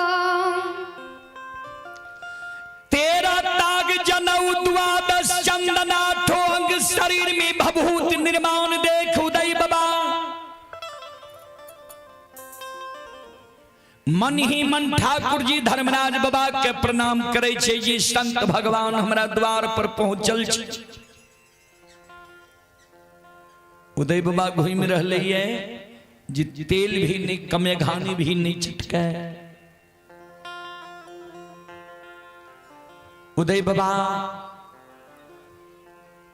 [SPEAKER 1] तेरा ताग जनऊ द्वादश चंदना ठो अंग शरीर में भभूत निर्माण देख उदय बाबा मन ही मन ठाकुर जी धर्मराज बाबा के प्रणाम करे छै जे संत भगवान हमरा द्वार पर पहुंचल छै। उदय बाबा घूमि रहले ये जे तेल भी नहीं, कमे घानी भी नहीं छिटके। उदय बाबा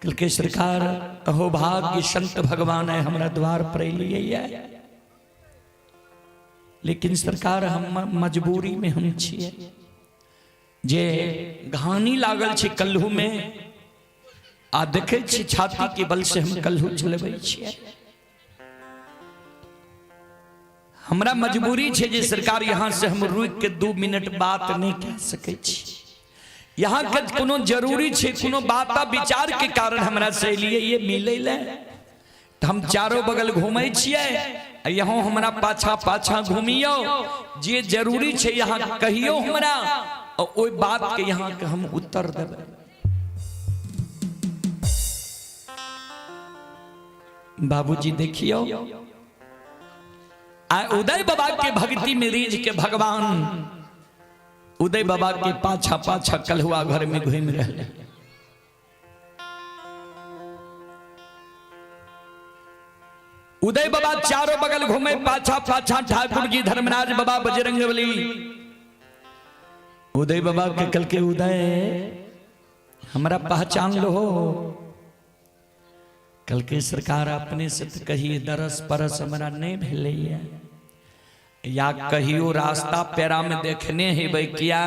[SPEAKER 1] कहलकै सरकार अहो भाग्य संत भगवान है हमरा द्वार पर अलियै ये, लेकिन सरकार हम मजबूरी में हम छियै जे घानी लागल छै कल्हू में आ देखे छी छाती के बल से हम कल्हू चलबै छियै। हमरा मजबूरी छै जे सरकार यहाँ से हम रुकि के 2 मिनट बात नहीं कह सकै छी। यहाँ के कोनो जरूरी छै, कोनो बात आ विचार के कारण हमरा से एलियै ये मिलै ले, तऽ हम चारो बगल घूमै छियै आ यहाँ हमरा पाछा पाछा घूमियौ, जे जरूरी छै यहाँ कहियौ हमरा आ ओहि बात के यहाँ के हम उत्तर देबै। बाबूजी देखियो आ उदय बाबा के भक्ति में रीझ के भगवान उदय बाबा के पाछा पाछा कलहुआ घर में घूम रहे। उदय बाबा चारों बगल घूमे पाछा पाछा ठाकुर जी धर्मराज बाबा बजरंगबली। उदय बाबा के कल के उदय हमरा पहचान लो। कल के सरकार अपने से तो कहिए दरस परस हमरा नहीं भेलैया, या कहियो रास्ता पेरा में देखने हेबै किया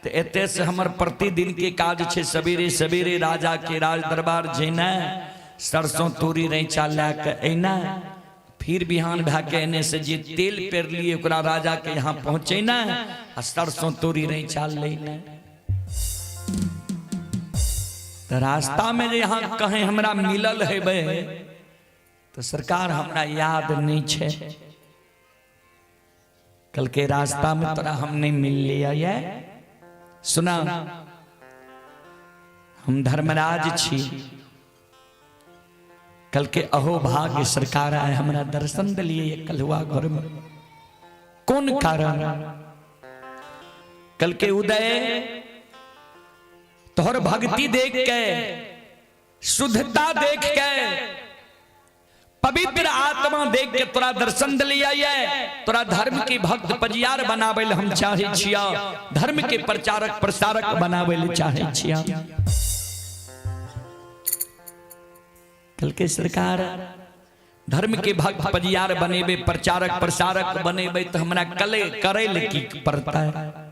[SPEAKER 1] तो एते से हमर प्रतिदिन के काज छै सवेरे सवेरे राजा के राज दरबार जेना, सरसों तोरी रैचा लए के अयना, फिर बिहान भए के एने से जे तेल पेरलिए ओकरा राजा के यहाँ पहुँचेना आ सरसों तोरी रैचा लेना। तो रास्ता में जे यहाँ कहीं हमरा मिलल हेबै तो सरकार हमरा याद नहीं छै, कल के रास्ता में तोरा हम नहीं मिल लिया ये। सुना हम धर्मराज छी, कल के अहो भाग्य सरकार आए हमरा दर्शन दिलिए कलहुआ घर में, कौन कारण? कल के उदय तोहर भक्ति देख के, शुद्धता देख के, पवित्र आत्मा देख के तोरा दर्शन दिलिया ये, तोरा धर्म के भक्त पजियार बनावे ले हम चाहे छिया, धर्म के प्रचारक प्रसारक बनावे ले चाहे छिया। कल के सरकार धर्म के भक्त पजियार बनेबे, प्रचारक प्रसारक बनेबे तो हमरा कले करे ले की पड़ता है?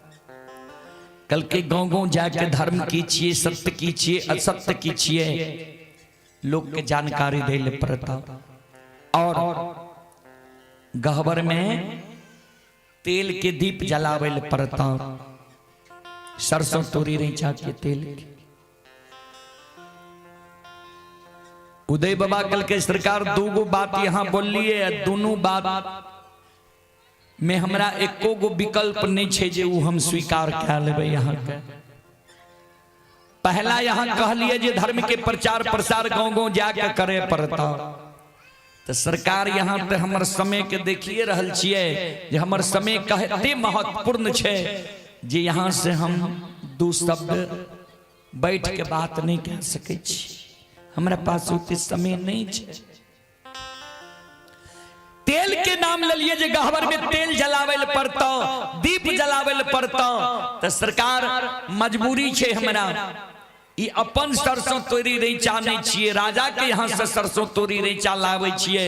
[SPEAKER 1] कल के गांव गांव जाके धर्म की छिए, सत्य की छिए, असत्य की छिए, लोग के जानकारी दे ले पड़ता। और गहबर में तेल के दीप जलावे ले पड़ता, सरसों तोरी रैचा के तेल के। उदय बाबा कल के सरकार दूगो बात यहाँ बोलिए, दोनों बात में हमरा एको गो विकल्प नहीं छे जे उ हम स्वीकार कए लेबै। यहाँ के पहला यहाँ कहलिए जे धर्म के प्रचार प्रसार गांव गांव जाके करे पड़ता, तो सरकार यहाँ ते हमर समय के देखिए रहल छियै जे हमर समय कहते महत्वपूर्ण छे जे यहाँ से हम दू शब्द बैठ के बात नहीं कह सकै छी, हमरा पास ओते समय नहीं छे। तेल के नाम ललिए जे गहबर में तेल जलावे ले पड़तो, दीप जलावे ले पड़तो, तो सरकार मजबूरी छे हमरा, ई अपन सरसों तोरी रैचा नहीं छिए, राजा के यहाँ से सरसों तोरी रैचा लावे छिए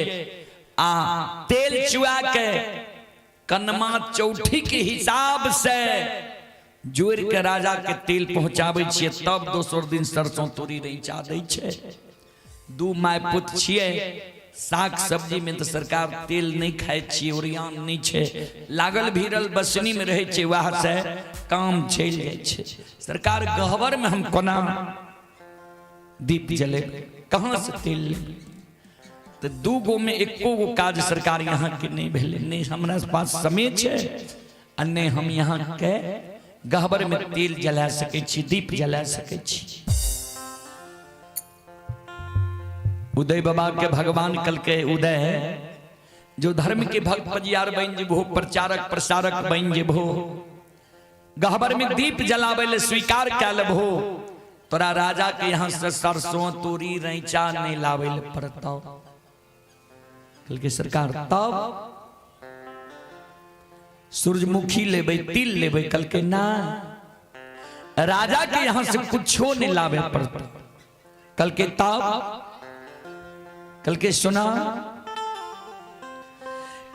[SPEAKER 1] आ तेल चुआ के कनमा चौठी के हिसाब से जोड़ के राजा के तेल पहुंचावे छिए, तब दोसर दिन सरसों तोरी रैचा दै छे। दू my पुत छिए, साग सब्जी में तो सरकार तेल नहीं खाए छिए, ओरियान नहीं छे, लागल भीरल बसनी में रहे छे, वह से काम चलि जाइ छे। सरकार गहबर में हम कोना दीप जले, कहाँ से तेल लेबै? तो दू गो में एको गो काज सरकार यहाँ के नहीं भेलै, नहीं हमरा पास समय छे आ नहीं हम यहाँ के गहबर में तेल जला सकै छी, दीप जला सकै छी। उदय बाबा के भगवान कल के उदय जो धर्म के भक्त पजियार बन जेबहो, प्रचारक प्रसारक बन जेबहो, गहबर में दीप जलावे ले स्वीकार कै लेबहो, तोरा राजा के यहाँ से सरसों तोरी रैचा नहीं लावे ले पड़तो। कहलकै सरकार तब सूरजमुखी लेबै, तिल लेबै? कहलकै ना, राजा के यहाँ से कुछो नहीं लावे पड़तो। कहलकै तब? कहलकै सुना,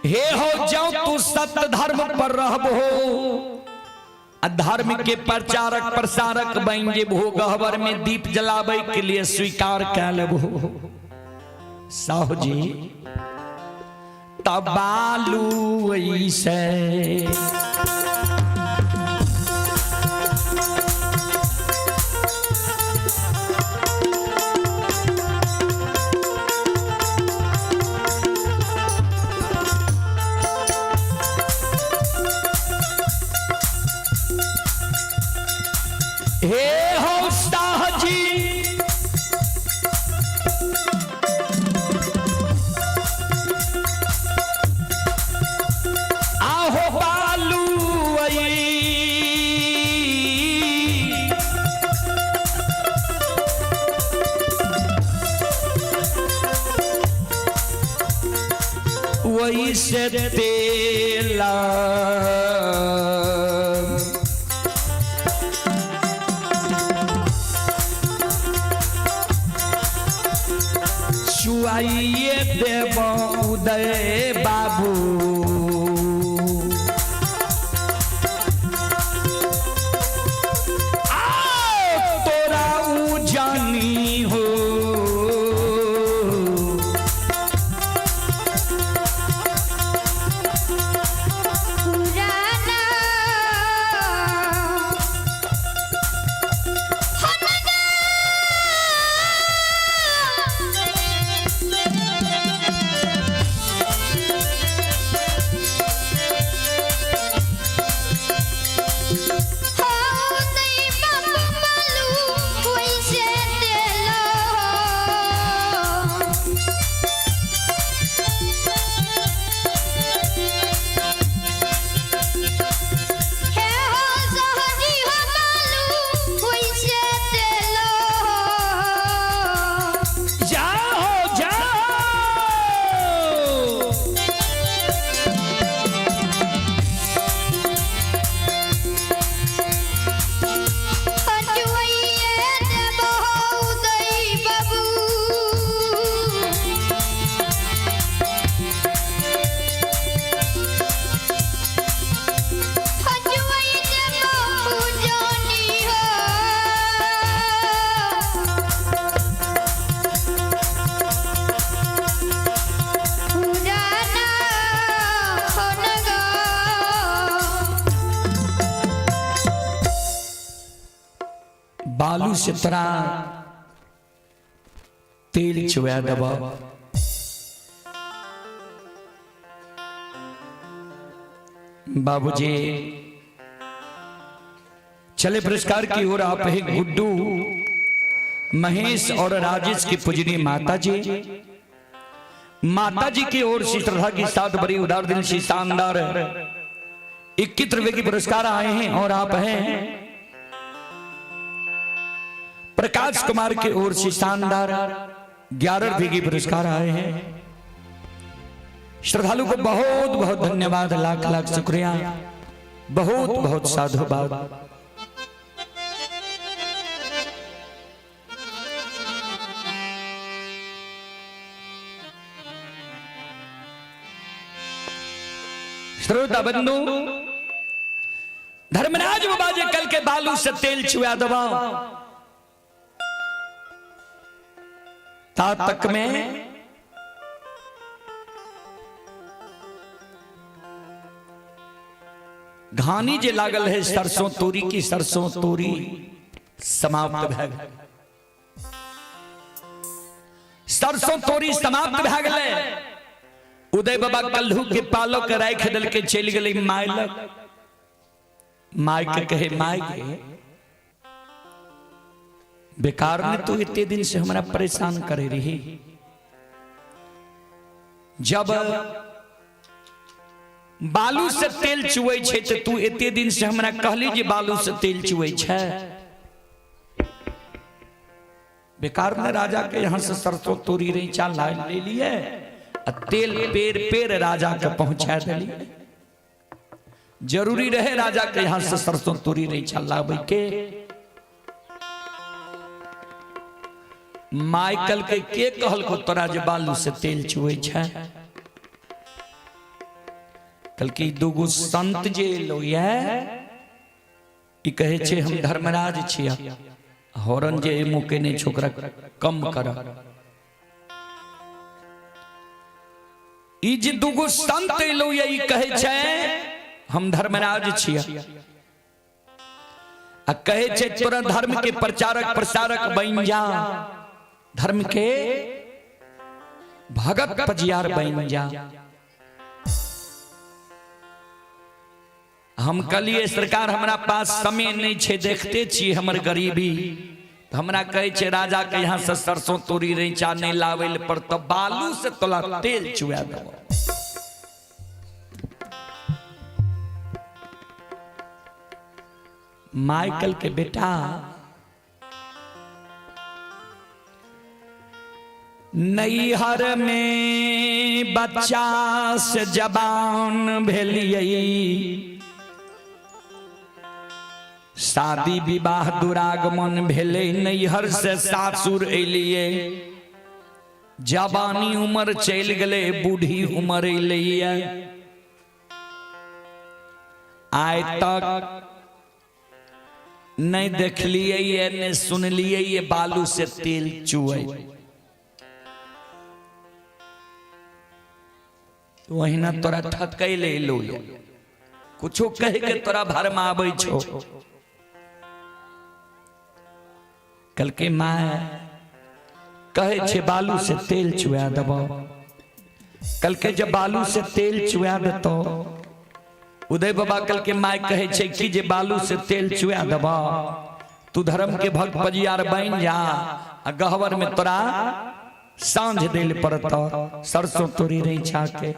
[SPEAKER 1] हे हो जाओ तू सत्य धर्म पर रहबो, धर्म के प्रचारक प्रसारक बन जेबहो, गहबर में दीप जलावे के लिए स्वीकार कै लेबहो साहु जी, तब बालू ऐसे हे हो शाह जी, आहो बालू आई, वही से तेला चुआइए देव उदय बाबू। आओ तोरा उ जानी हो,
[SPEAKER 2] पुराना
[SPEAKER 1] जाओ जाओ। बालू से तोरा तेल चुआ देब, बाबूजी। चले पुरस्कार की ओर आप है गुड्डू महेश और राजेश की पूजनीय माता जी, माता जी की ओर से श्रद्धा के साथ बड़ी उदार दिल से शानदार 21 रुपए की पुरस्कार आए हैं। और आप हैं प्रकाश कुमार की ओर से शानदार 11 रुपए की पुरस्कार आए हैं। श्रद्धालु को बहुत बहुत धन्यवाद, लाख लाख शुक्रिया, बहुत बहुत साधुवाद। श्रोता बंधु, धर्मराज बाबा जे कल के बालू से तेल छुआ दबा ता तक में घानी जे लागल है सरसों तोरी की सरसों तोरी समाप्त भए गेल। सरसों तोरी समाप्त भए गेलै। उदय बाबा कल्हू के पालक राखि देलकै, चलि गेलै my लग। My के कहे, my के बेकार ने तू इतने दिन से हमरा परेशान करे रही, जब बालू से तेल चुवै छै तऽ तू एते दिन से हमरा कहली जे बालू से तेल चुवै छै। बेकार में राजा के यहाँ से सरसों तोरी रैचा ला ले लिए आ तेल पेर पेर राजा के पहुंचा दिलिए। जरूरी रहे राजा के यहाँ से सरसों तोरी रैचा लाबै के? माइकल के कहलको तोरा जे बालू से तेल चुवै छै? कहलकै दूगो संत जे एलो ये ई कहै छै हम धर्मराज छियै, हॉर्न जे मुँह के नहि छोकरा कम कर। ई जे दूगो संत एलो ये ई कहै छै हम धर्मराज छियै आ कहै छै तोरा धर्म के प्रचारक प्रसारक बनि जा, धर्म के भगत पजियार बनि जा। हम कहलिए सरकार हमरा पास समय नहीं छै, देखते छी हमर गरीबी, तऽ हमरा कहै छै राजा के यहाँ से सरसों तोरी रैचा नहीं लाबै लए पड़त, बालू से तोला तेल चुआ देबो। माइकल के बेटा नैहर में बच्चा से जवान भेलियै, शादी विवाह दुरागमन भेलै, नैहर से सासुर एलियै, जवानी उम्र चलि गेलै, बूढ़ी उम्र एलैया, आइ तक नहीं देखलिए ये नहीं सुनलिए ये बालू से तेल चुए। वहीना तोरा ठकै ले एलो ये, कुछो कह के तोरा भरमाबै छो। कल के माय कहे छे बालू से तेल चुआ देबो। कल के जब बालू से तेल चुआ देतो, उदय बाबा कल के माय कहे छे कि जे बालू से तेल चुआ देबो तू धर्म के भक्त पजियार बन जा आ गहवर में तोरा साँझ देल पड़त सरसों तोरी रही छाके।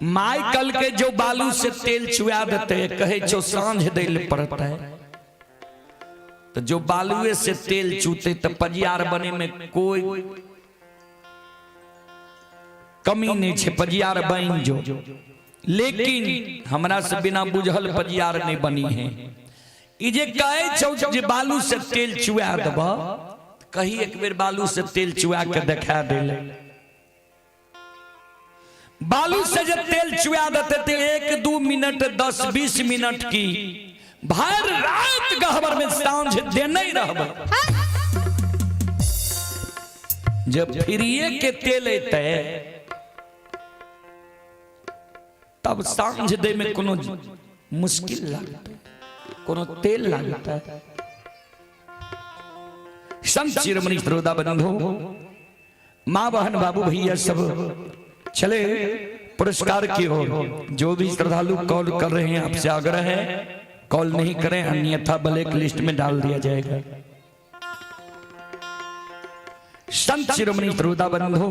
[SPEAKER 1] My कल के जो बालू से तेल चुआ देते कहे छो साँझ देल पड़ता है, तो जो बालुए से तेल चूते तो पजियार बने में कोई कमी नहीं छे, पजियार बन जो। लेकिन हमरा से बिना बुझल पजियार नहीं बनी है। ई जे कहे छौ जे बालू से तेल चुआ देब, कही एक बेर बालू से तेल चुआ के देखा देले। बालू से जे तेल चुआ देते ते 1-2 मिनट 10-20 मिनट की भर रात गहबर में साँझ देने ही रहब। जब फिरिए के तेल एते तब साँझ दे में कोनो मुश्किल लगता, कोनो तेल लगता। संत शिरोमणि श्रोता बंधु, माँ बहन बाबू भैया सब चले पुरस्कार की ओर। जो भी श्रद्धालु कॉल कर रहे हैं आपसे आग्रह है कॉल नहीं करें, अन्यथा ब्लैक लिस्ट में डाल दिया जाएगा। संत शिरोमणि श्रोता बंधु,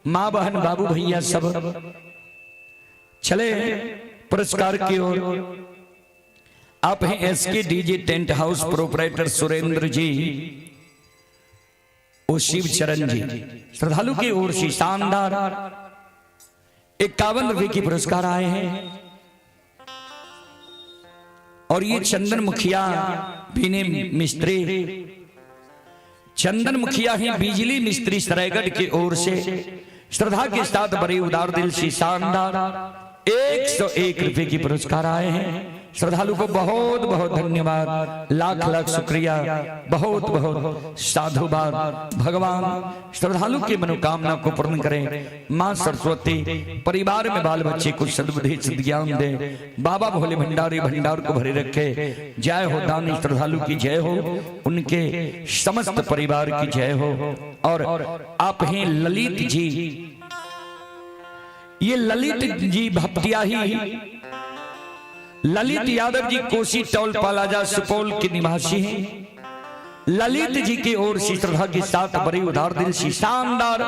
[SPEAKER 1] माँ बहन बाबू भैया सब चले पुरस्कार की ओर। आप हैं S K DJ tent house proprietor Surendra ji और शिव चरण जी। श्रद्धालु की ओर से शानदार 51 रुपए की पुरस्कार आए हैं। और ये चंदन मुखिया बीने मिस्त्री, चंदन मुखिया ही बिजली मिस्त्री सरायगढ़ की ओर से श्रद्धा के साथ बड़े उदार दिल से शानदार 101 रुपए की पुरस्कार आए हैं। श्रद्धालु को बहुत बहुत धन्यवाद, लाख लाख शुक्रिया, बहुत बहुत साधुवाद। भगवान श्रद्धालु की मनोकामना को पूर्ण करें। माँ सरस्वती परिवार में बाल बच्चे को सद्बुद्धि सद्ज्ञान दे। बाबा भोले भंडारी भंडार को भरे रखे। जय हो दानी श्रद्धालु की जय हो, उनके समस्त परिवार की जय हो। और आप हैं ललित जी, ये ललित जी भपटियाही, ललित यादव जी कोसी टोल प्लाजा सुपौल के निवासी हैं। ललित जी की ओर से श्रद्धा के साथ बड़ी उदार दिल से शानदार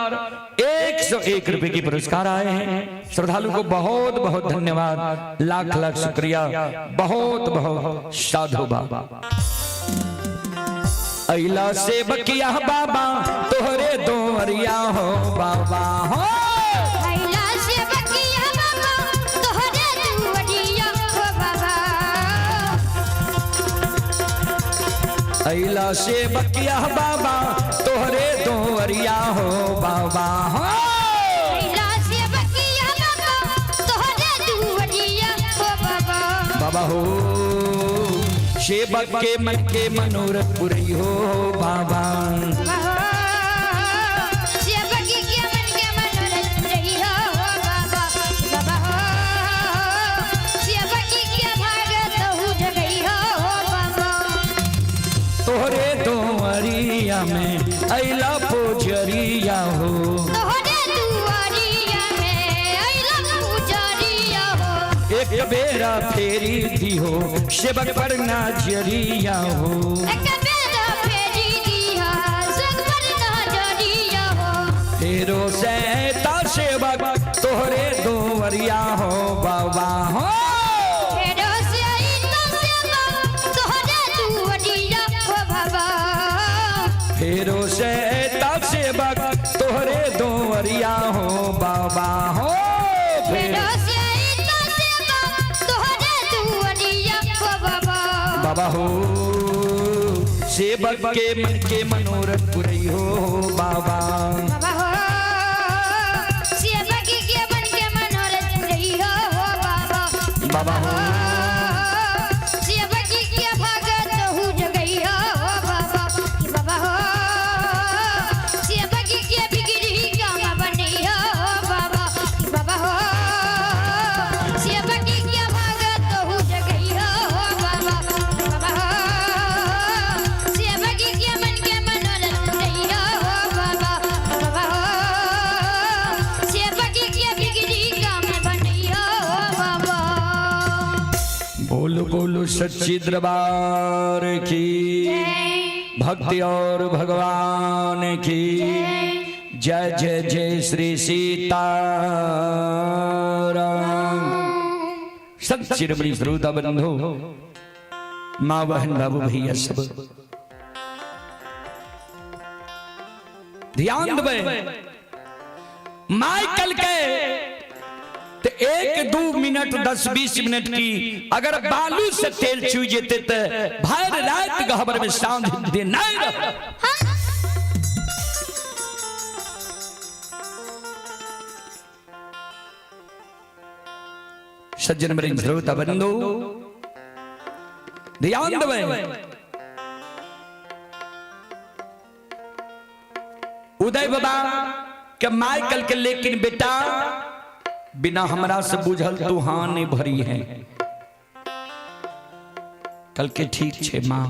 [SPEAKER 1] 101 रुपए के पुरस्कार आए हैं। श्रद्धालु को बहुत बहुत धन्यवाद, लाख लाख शुक्रिया, बहुत बहुत साधु बाबा। अइला से बकिया बाबा तोहरे दोरिया हो बाबा हो।
[SPEAKER 2] अइला से बकिया बाबा तोहरे दुआरिया हो बाबा।
[SPEAKER 1] अइला से बकिया बाबा तोहरे दोरिया हो बाबा हो।
[SPEAKER 2] अइला से बकिया बाबा तोहरे दुआरिया हो बाबा।
[SPEAKER 1] बाबा हो सेवक के मन के मनोरथ पुरई हो बाबा।
[SPEAKER 2] बाबा हो सेवक के मन के मनोरथ पुरई हो बाबा। बाबा हो सेवक के भागत हु जगई हो बाबा।
[SPEAKER 1] तोहरे दोरिया में अइला पोजरिया हो।
[SPEAKER 2] तोहरे दुआरिया में अइला पुजरिया हो।
[SPEAKER 1] एक बेरा फेरी दी हो सेवक पर नजरिया हो।
[SPEAKER 2] एक बेरा फेरी दिया सेवक पर नजरिया हो।
[SPEAKER 1] फेरो सैता सेवक तोहरे दोवरिया हो बाबा हो।
[SPEAKER 2] फेरो सैता सेवक तोहरे दुआरिया हो बाबा।
[SPEAKER 1] फेरो सैता सेवक तोहरे दोवरिया हो बाबा हो।
[SPEAKER 2] फेरो सैता सेवक तोहरे दुआरिया हो बाबा।
[SPEAKER 1] बाबा हो सेवक के मन के मनोरथ पुरई हो बाबा।
[SPEAKER 2] बाबा हो सेवक के मन के मनोरथ पुरई हो बाबा।
[SPEAKER 1] बाबा हो
[SPEAKER 2] सेवक के भगत हु जगई हो बाबा। बाबा हो सेवक के बिगड़ी काम बनई हो बाबा। बाबा हो सेवक के भगत हु जगई हो बाबा। बाबा हो सेवक के मन के मनोरथ पुरई हो बाबा। बाबा हो सेवक के बिगड़ी काम बनई हो बाबा।
[SPEAKER 1] बोलो बोलो सच्ची दरबार की भक्ति और भगवान की जय। जय जय श्री सीताराम। सब चिरमणि श्रोता बंधु माँ बहन बाबू भैया सब ध्यान देबै। माइकल के तो 1-2 मिनट 10-20 मिनट की अगर बालू से तेल चू जेते तो भर रात गहबर में सांझ दे नहीं रह। सज्जन मेरे श्रोता बंधु ध्यान देबै। उदय बाबा के माइकल के लेकिन बेटा बिना हमरा से बुझल तू हाँ नहीं भरी है। कल के ठीक छे माँ।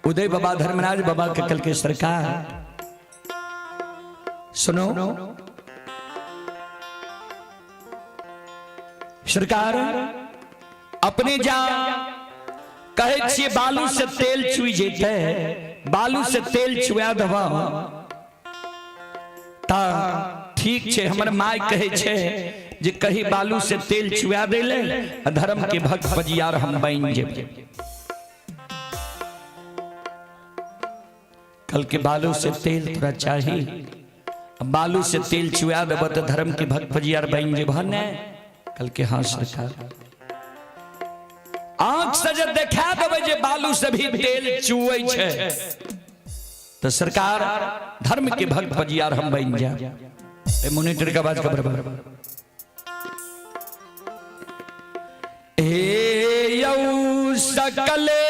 [SPEAKER 1] उदय बाबा धर्मराज बाबा के कल के सरकार सुनो सरकार अपने जा कहे छिए बालू से तेल चुई जेते बालू से तेल चुआ दबा ता ठीक छे। हमर माय कहे छे जे कही बालू से तेल चुआ देले धर्म के भक्त पजियार हम बन जेबै। कल के बालू से तेल तोरा चाही, बालू से तेल चुआ देब तो धर्म के भक्त पजियार बन जेबह ने। कल के हाँ सरकार आंख से जे देखा देबै जे बालू से भी तेल चुए छे तो सरकार धर्म के भक्त पजियार हम बन जा। मोनिटर का आवाज का बराबर। हे यौ सकले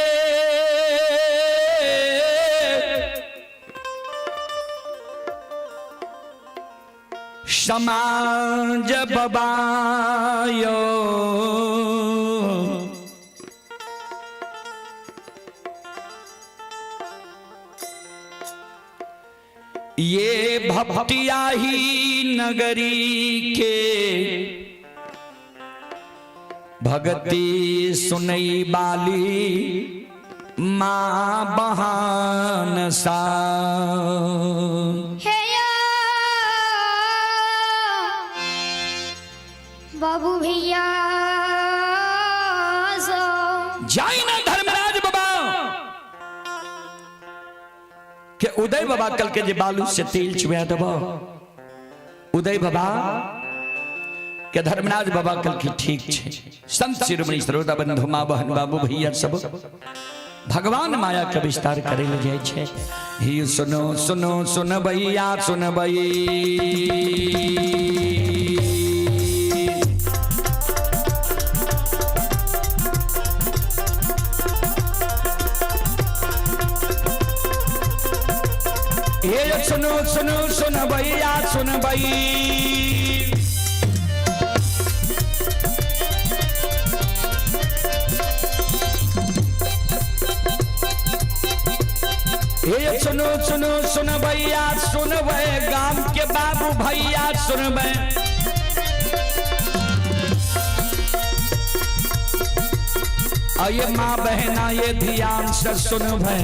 [SPEAKER 1] समाज बबायो ये भक्तिया ही नगरी के भगती सुनई बाली। माँ बहन सा।
[SPEAKER 2] हे यो बाबू भैया सो।
[SPEAKER 1] जाई ना धर्मराज बाबा के उदय बाबा कल के जे बालू से तेल चुआ देब। उदय बाबा के धर्मराज बाबा कल के ठीक छे। संत शिरोमणि श्रोता बंधु माँ बहन बाबू भैया सब भगवान माया के विस्तार करे ले जाय छे। ही सुनो सुनो सुन भैया सुन भई। हे सुनो सुनो सुन भैया सुन भई। हे सुनो सुनो सुन भैया सुनबै, गाम के बाबू भैया सुनबै। आये माँ बहना ये ध्यान से सुनबै।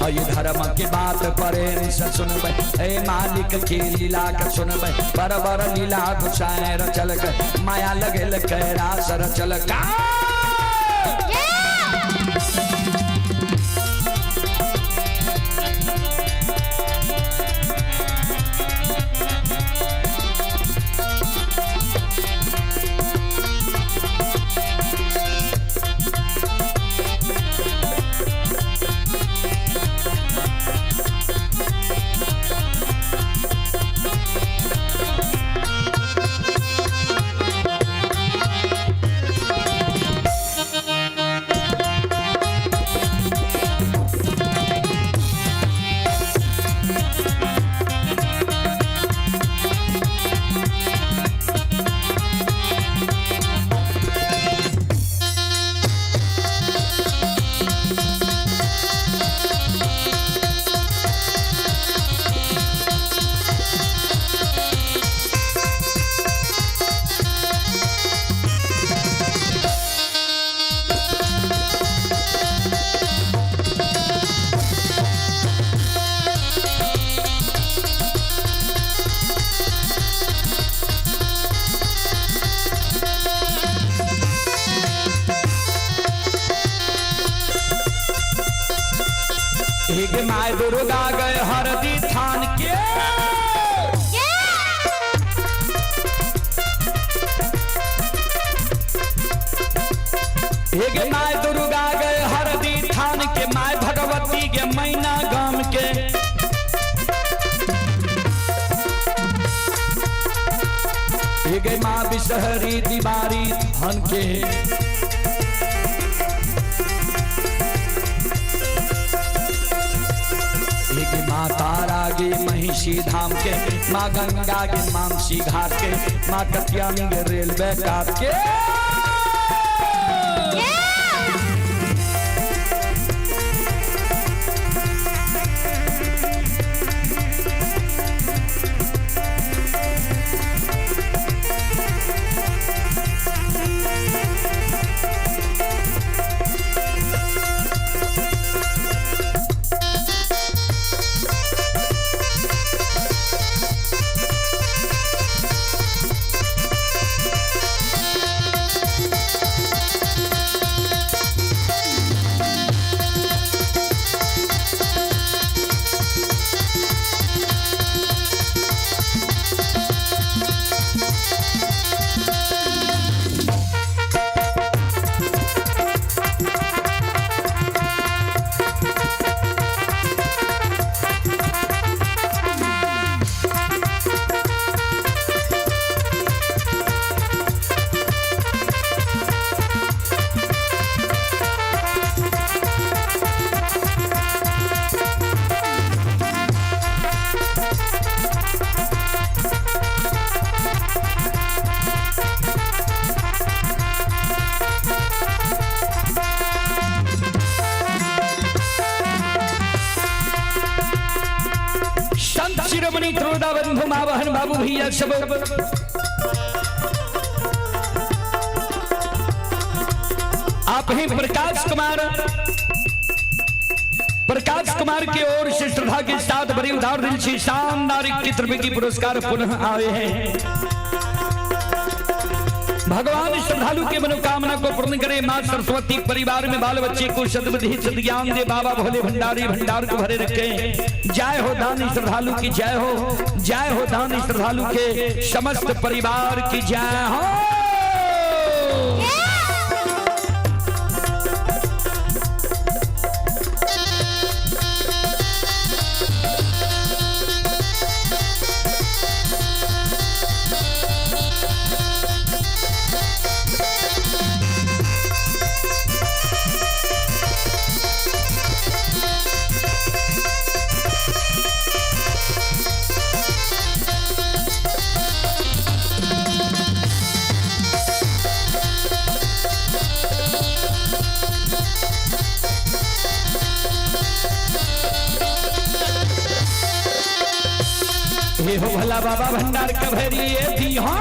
[SPEAKER 1] ये धर्म के बात प्रेम से सुनबै, ए मालिक के लीला के सुनबै। बरबर लीला गुसाए रचल के, माया लगेल के रास रचल का। एक my Durga गए हरदी थान के। एक my Durga गए हरदी थान के, my Bhagwati के मैना गाम के। एक माँ बिसहरी दीवारी धन के। माँ तारा गे महिषी धाम के, माँ गंगा के मानसी घाट के, माँ कत्यानी के रेलवे घाट के। संत शिरोमणि त्रोदा बंधु माँ बहन बाबू भैया सब आप ही प्रकाश कुमार, प्रकाश कुमार की ओर से श्रद्धा के साथ बड़ी उदार दिल से शानदार 21 रुपए की पुरस्कार पुनः आए हैं। भगवान श्रद्धालु के मनोकामना को पूर्ण करे। माँ सरस्वती परिवार में बाल बच्चे को सद्बुद्धि सद्ज्ञान दे। बाबा भोले भंडारी भंडार को भरे रखे। जय हो दानी श्रद्धालु की जय हो, जय हो दानी श्रद्धालु के समस्त परिवार की जय हो। हे हो भला बाबा भंडार कभरी थी हाँ।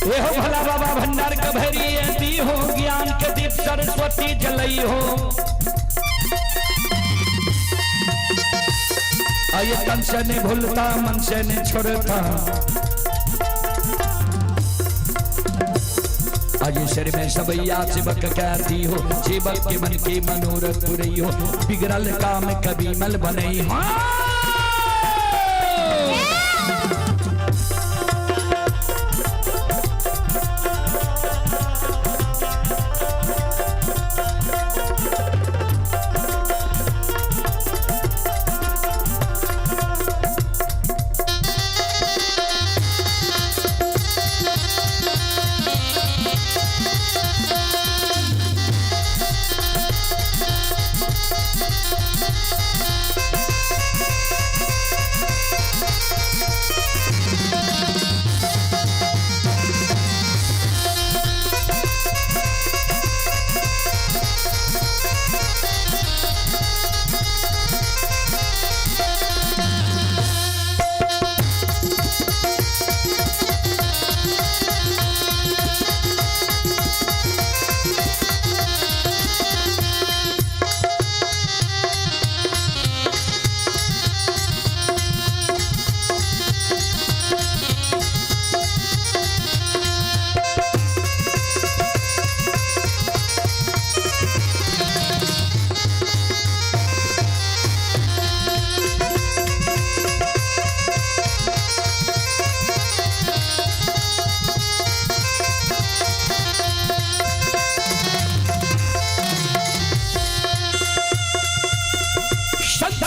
[SPEAKER 1] हे हो भला बाबा भंडार कभरी दी हो, ज्ञान के दीप सरस्वती जलई हो। आये तन से नहीं भूलता, मन से नहीं छोड़ता। आज सिर में सबैया सेवक कहती हो, सेवक के मन के मनोरथ पुरई हो, बिगड़ल काम कभी मल बनई हो।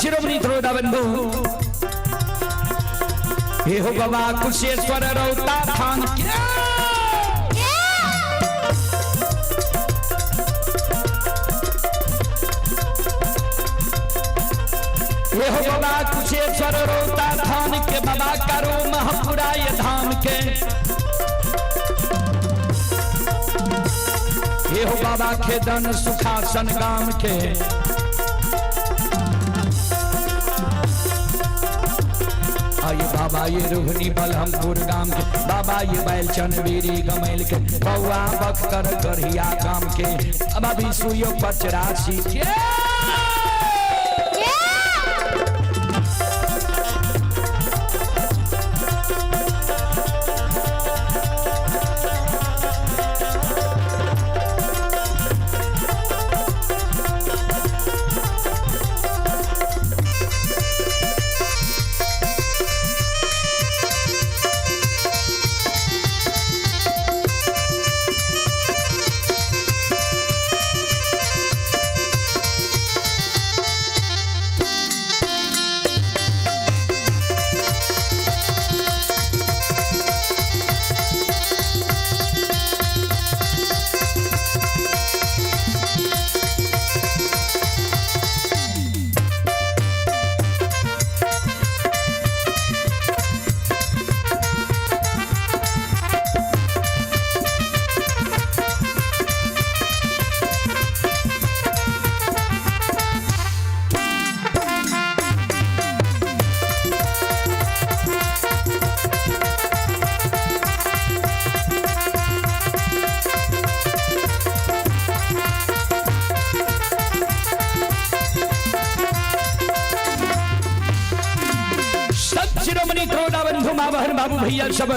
[SPEAKER 1] शिरोमणि त्रोदा बंधु हे हो बाबा कुशेश्वर रौता थान के। हे हो बाबा कुशेश्वर रौता थान के, बाबा करो महपुराय धाम के। हे हो बाबा खेदन सुखासन गाम के। आये बाबा ये रोहनी बलहमपुर गाम के, बाबा ये बैलचन बीरी गमैल के, बउआ बख्तर गढ़िया गाम के, अब अभी सुयो पचरासी के। बंधु, माँ बहन, बाबू भैया सब,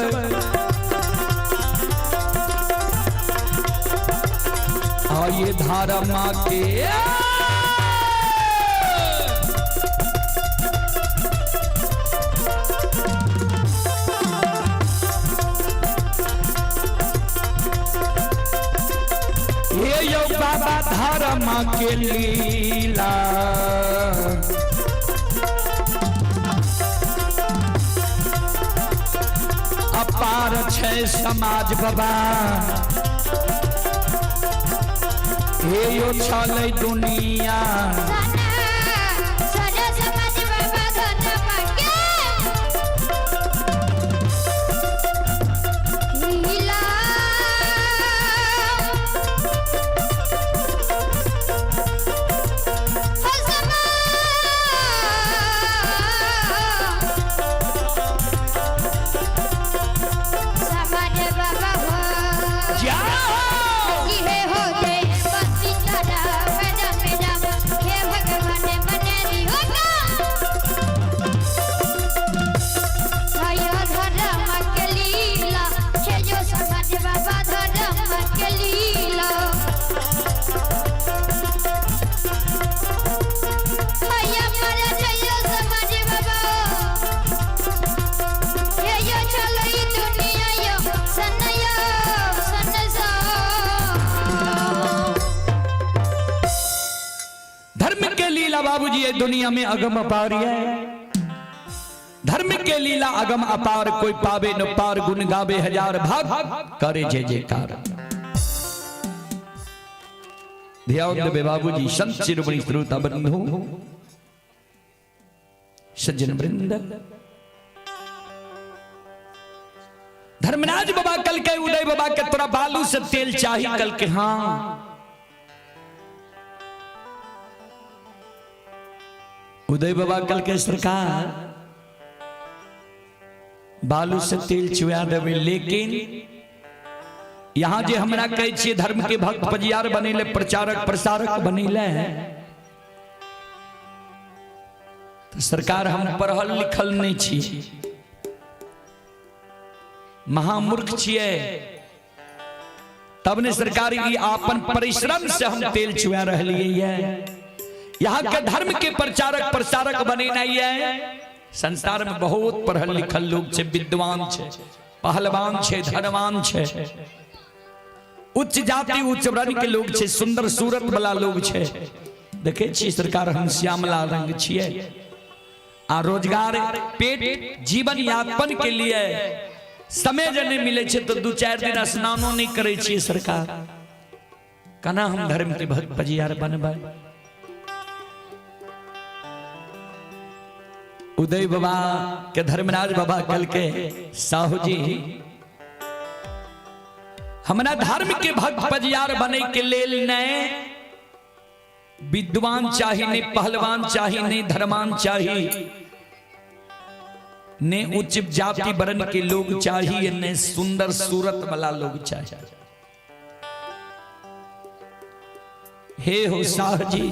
[SPEAKER 1] आइए धारा माँ के हे यो बाबा धर्म के लीला। अपार छै समाज बाबा, हे यो छलै दुनिया।
[SPEAKER 2] सारा समाज बाबा धर्म के लीला। हो समाज बाबा हो।
[SPEAKER 1] जाओ।
[SPEAKER 2] कि हे हो दे बत्ती तारा मेरा मेरा, हे भगवान मने दियो ना। हाय धर्म के लीला छे जो समाज बाबा धर्म के लीला। हाय मरे जय समाज बाबा, हे यो चलो ई दुनिया यो सनयो सनसा।
[SPEAKER 1] धर्म के लीला बाबूजी ये दुनिया में अगम अपार है। धर्म के लीला अगम अपार, कोई पावे न पार, गुण गावे हजार भाग, करे जय जयकार। ध्यान देवे बाबूजी, संत शिरोमणि श्रोता बंधु सज्जन वृंद। धर्मराज बाबा कल के उदय बाबा के तोरा बालू से तेल चाही? कल के हाँ। उदय बाबा कल के सरकार बालू से तेल चुआ देवे, लेकिन यहाँ जे हमरा कहै छियै धर्म के भक्त पजियार बनेले, प्रचारक प्रसारक बनेले, तो सरकार हम पढ़ल लिखल नहीं छी, महामूर्ख छियै, तब ने सरकार ई आपन परिश्रम से हम तेल चुआ रहलियै है। यहाँ के धर्म के प्रचारक प्रसारक बनेनाइ है। संसार में बहुत पढ़ल लिखल लोग छे, विद्वान छे, पहलवान छे, धनवान छे, उच्च जाति उच्च वर्ण के लोग छे, सुंदर सूरत वाला लोग छे। देखे छी सरकार हम श्यामला रंग छियै आ रोजगार पेट जीवन यापन के लिए समय जे नहीं मिले छे तो 2-4 दिन स्नानो नहीं करे छियै। सरकार कना हम धर्म के भक्त पजियार बनबै? उदय बाबा के धर्मराज बाबा कल के साहू जी हमरा धर्म के भक्त पजियार बने के लेल नहीं विद्वान चाही, नहीं पहलवान चाही, नहीं धर्मान चाही, ने उच्च जाति वर्ण के लोग चाहिए, ने सुंदर सूरत वाला लोग चाहिए। हे हो शाह जी,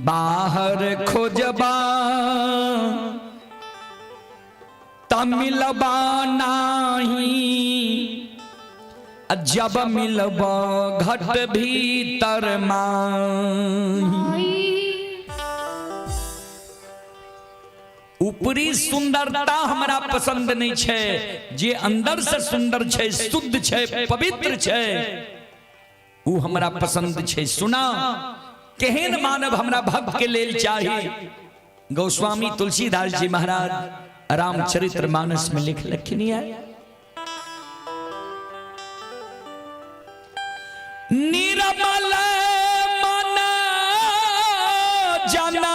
[SPEAKER 1] बाहर खोजबा तमिलबा नाही, जब मिलबा घट भीतर माही। ऊपरी सुंदरता हमरा पसंद नहीं छे, जे अंदर से सुंदर छे, शुद्ध छे, पवित्र छे, ऊ हमरा पसंद छे। सुना केहन मानव हमरा भक्त के लेल चाही? गोस्वामी तुलसीदास जी महाराज रामचरित्र मानस में लिख लखिन है, निर्मल मन जना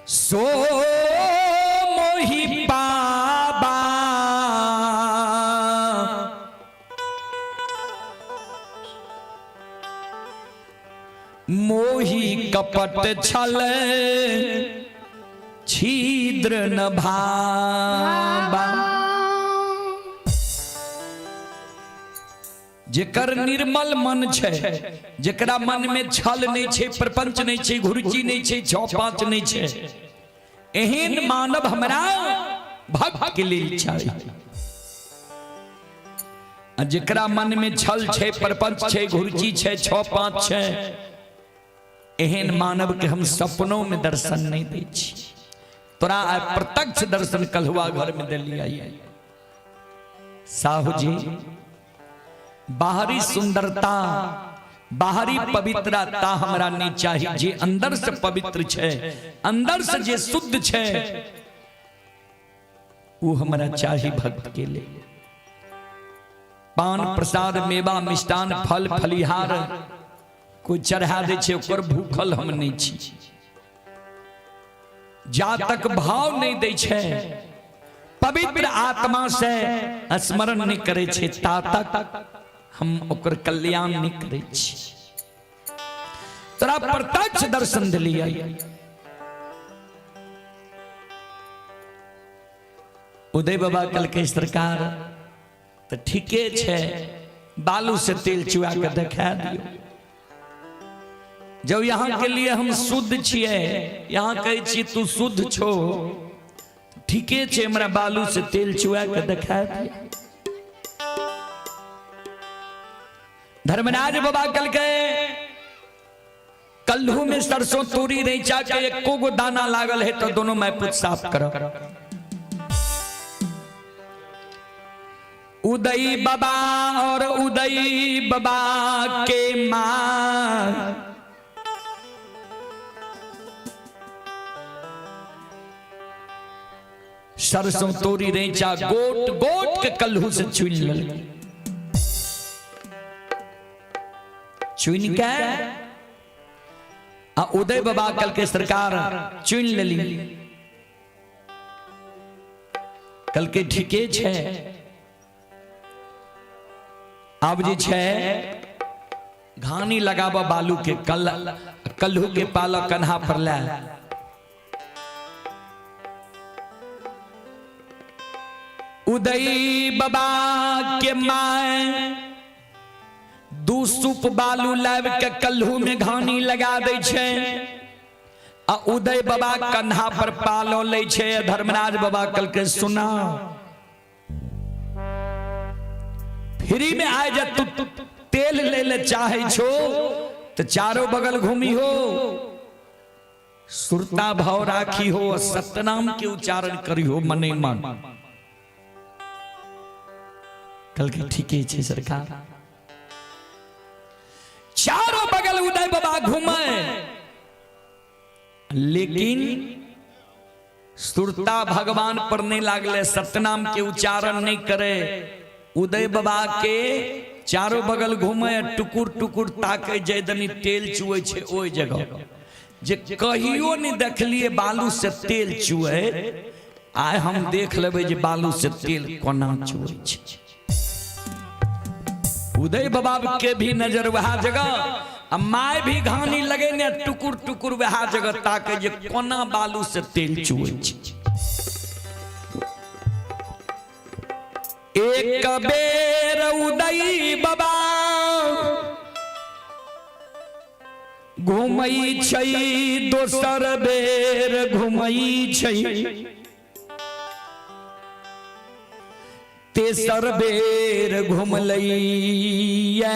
[SPEAKER 1] सो मोहि पाबा, मोहि कपट छल छिद्र न भाबा। जेकर निर्मल मन छै, जेकरा मन में छल नहीं छै, प्रपंच नहीं छै, घुरुचि नहीं छै, छौ पांच नहीं छै, एहन मानव हमरा भक्त के लेल चाही। आ जेकरा मन में छल छै, प्रपंच छै, घुरुचि छै, छौ पांच छै, एहन मानव के हम सपनों में दर्शन नहीं दै छी। तोरा आइ प्रत्यक्ष दर्शन कलहुआ घर में देलियै। साहु जी, बाहरी सुंदरता, बाहरी पवित्रता हमरा नहीं चाही। जे अंदर से पवित्र छै, अंदर से जे शुद्ध छै, वो हमरा चाही भक्त के लिए। पान प्रसाद मेवा मिष्टान फल फलिहार कोई चढ़ा दै छै, ओकर भूखल हम नहीं छी। जा तक भाव नहीं दै छै, पवित्र आत्मा से स्मरण नहीं करै छै, ता तक हम ओकर कल्याण नहीं करै छी। तोरा प्रत्यक्ष दर्शन दिलियै। उदय बाबा कहलकै सरकार तऽ ठीके छै, बालू से तेल चुआ के देखा दियौ। जब यहाँ के लिए हम शुद्ध छियै, यहाँ कहै छी तू शुद्ध छो, ठीके छै, हमरा बालू से तेल चुआ के देखा दियौ। धर्मराज बाबा कहलकै कल्हू में सरसों तूरी रैचा के एको गो दाना लागल है तो दोनों मैं पुत साफ करो। उदय बाबा और उदय बाबा के मां सरसों तोरी रैचा गोट गोट के कल्हू से चुन लेल, चुन के आ उदय बाबा कल के सरकार चुन लेली। कल के ठीके छै, आब जे छै घानी लगाब बालू के, कल कल्हू के पालक कन्हा पर ले उदय बाबा के my दू सूप बालू लाबि के कल्हू में घानी लगा दै छै आ उदय बाबा कन्हा पर पालो लै छै। धर्मराज बाबा कहलकै सुना, फ्री में आय जा तू तेल ले ले चाहे छो तो चारों बगल घूमी हो, सुरता भाव राखी हो, सतनाम के उच्चारण करी हो मने मन। कल के ठीके छे सरकार। चारों बगल उदय बाबा घूमे, लेकिन सुरता भगवान पर नहीं लागले, सतनाम के उच्चारण नहीं करे। उदय बाबा के चारों बगल घूमे, टुकुर टुकुर ताके जैदनी तेल चुए छे ओई जगह जे कहियो नहीं देखलिए बालू से तेल चुए, आइ हम देख लेबै जे बालू से तेल कोना चुए छे। उदय बाबा के भी नजर वह जगह आ my भी घानी लगे ने टुकुर टुकुर वह जगह ताके जे कोना बालू से तेल चुए छे। एक बेर उदय बाबा घुमै छै, दोसर बेर घुमै छै, तेसर बेर घुमलैया।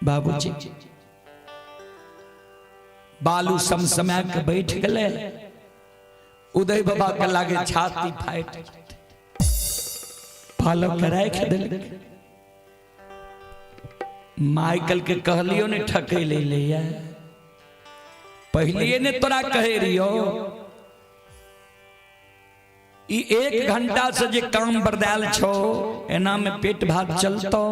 [SPEAKER 1] बाबूजी बालू समसमा के बैठ गेलै। उदय बाबा के लागे छाती फाटि पालक के राखि देलकै। माइकल के कहलियो ने ठकै ले ले, पहलिए ने तोरा कहे रहियो ई 1 घंटा से जे काम बरदायल छो एना में पेट भात चलतो।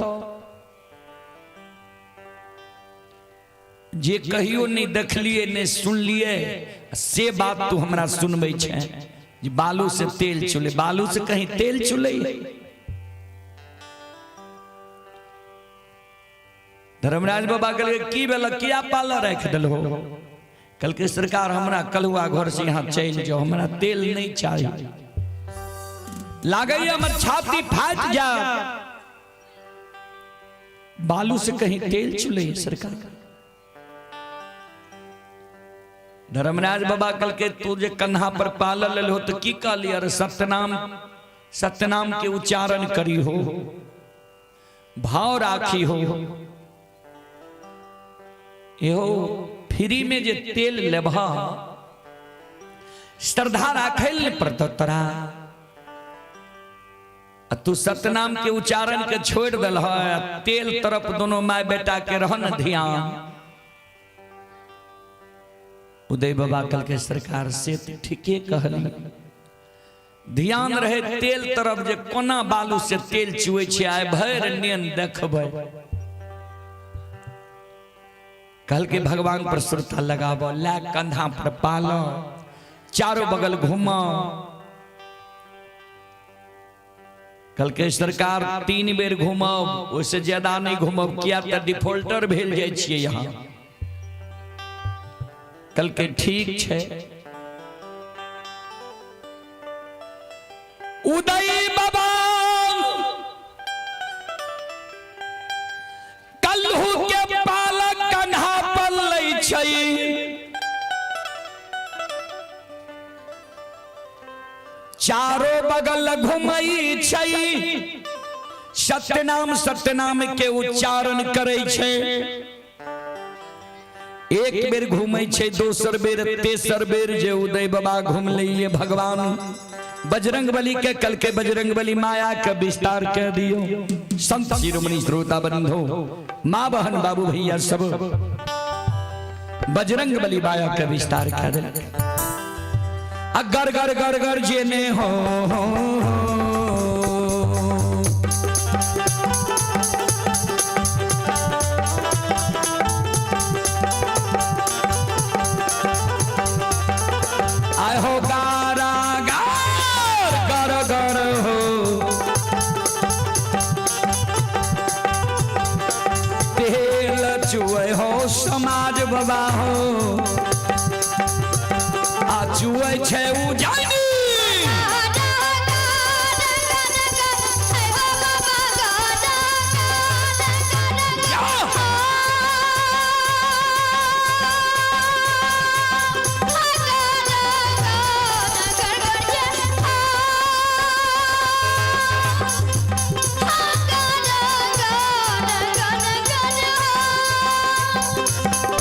[SPEAKER 1] जे कहियो नहीं देखलिए नहीं सुनलिए से बात तू हमरा सुनबै छे जे बालू से तेल चुले, बालू से कहीं तेल चुले। धर्मराज बाबा कहलकै की भेल, किया पालऽ राखि देलहो? कहलकै सरकार हमरा कलुआ घर से यहाँ चलि जाओ, हमरा तेल नहीं चाहिए। लागैया हमर छाती फाटि जा। बालू से कहीं तेल चुले सरकार। धर्मराज बाबा कल के तू जे कन्हा पर पालल हो तो की कहली? अरे सत्यनाम सत्यनाम के उच्चारण करी हो, भाव राखी हो। इहो फ्री में जे तेल लेबह, श्रद्धा राखल ने पड़तो तोरा। आ तू सत्यनाम के उच्चारण के छोड़ दिल है, तेल तरफ दोनों my बेटा के रहन ध्यान। उदय बाबा कल के सरकार से ठीके कहली, ध्यान रहे तेल तरफ जे कोना बालू से तेल चुए छै, आइ भरि नेन देखबै। कल के भगवान पर सुरता लगाबो, ला कंधा पर पालो, चारों बगल घूमो। कल के सरकार 3 बेर घूमब, ओइसे ज्यादा नहीं घूमब, किया त डिफॉल्टर भेल जाइ छियै यहाँ। कल के ठीक छै। उदय बाबा कल्हू के पालक कन्हा पर लै छै, चारों बगल घुमै छै, सत्यनाम सत्यनाम के उच्चारण करै छै। एक बेर घूमै छै, दोसर बेर, तेसर बेर जे उदय बाबा घुमलै ये भगवान बजरंग बली के कल के बजरंग बली माया के विस्तार कर दियो। संत शिरोमणि श्रोता बंधु, माँ बहन बाबू भैया सब, बजरंग बली माया के विस्तार कर दिल। अगर गर गर गर जेने हो, आए हो गारा गार गर गर हो, तेल चुए हो समाज बाबा हो, आ चुए छै उजानी।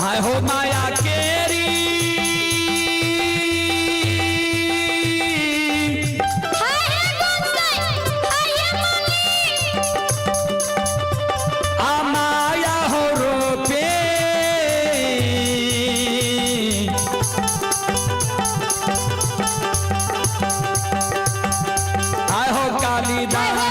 [SPEAKER 1] आए हो माया केरी आ माया हो रोपे, आए हो कालीदास।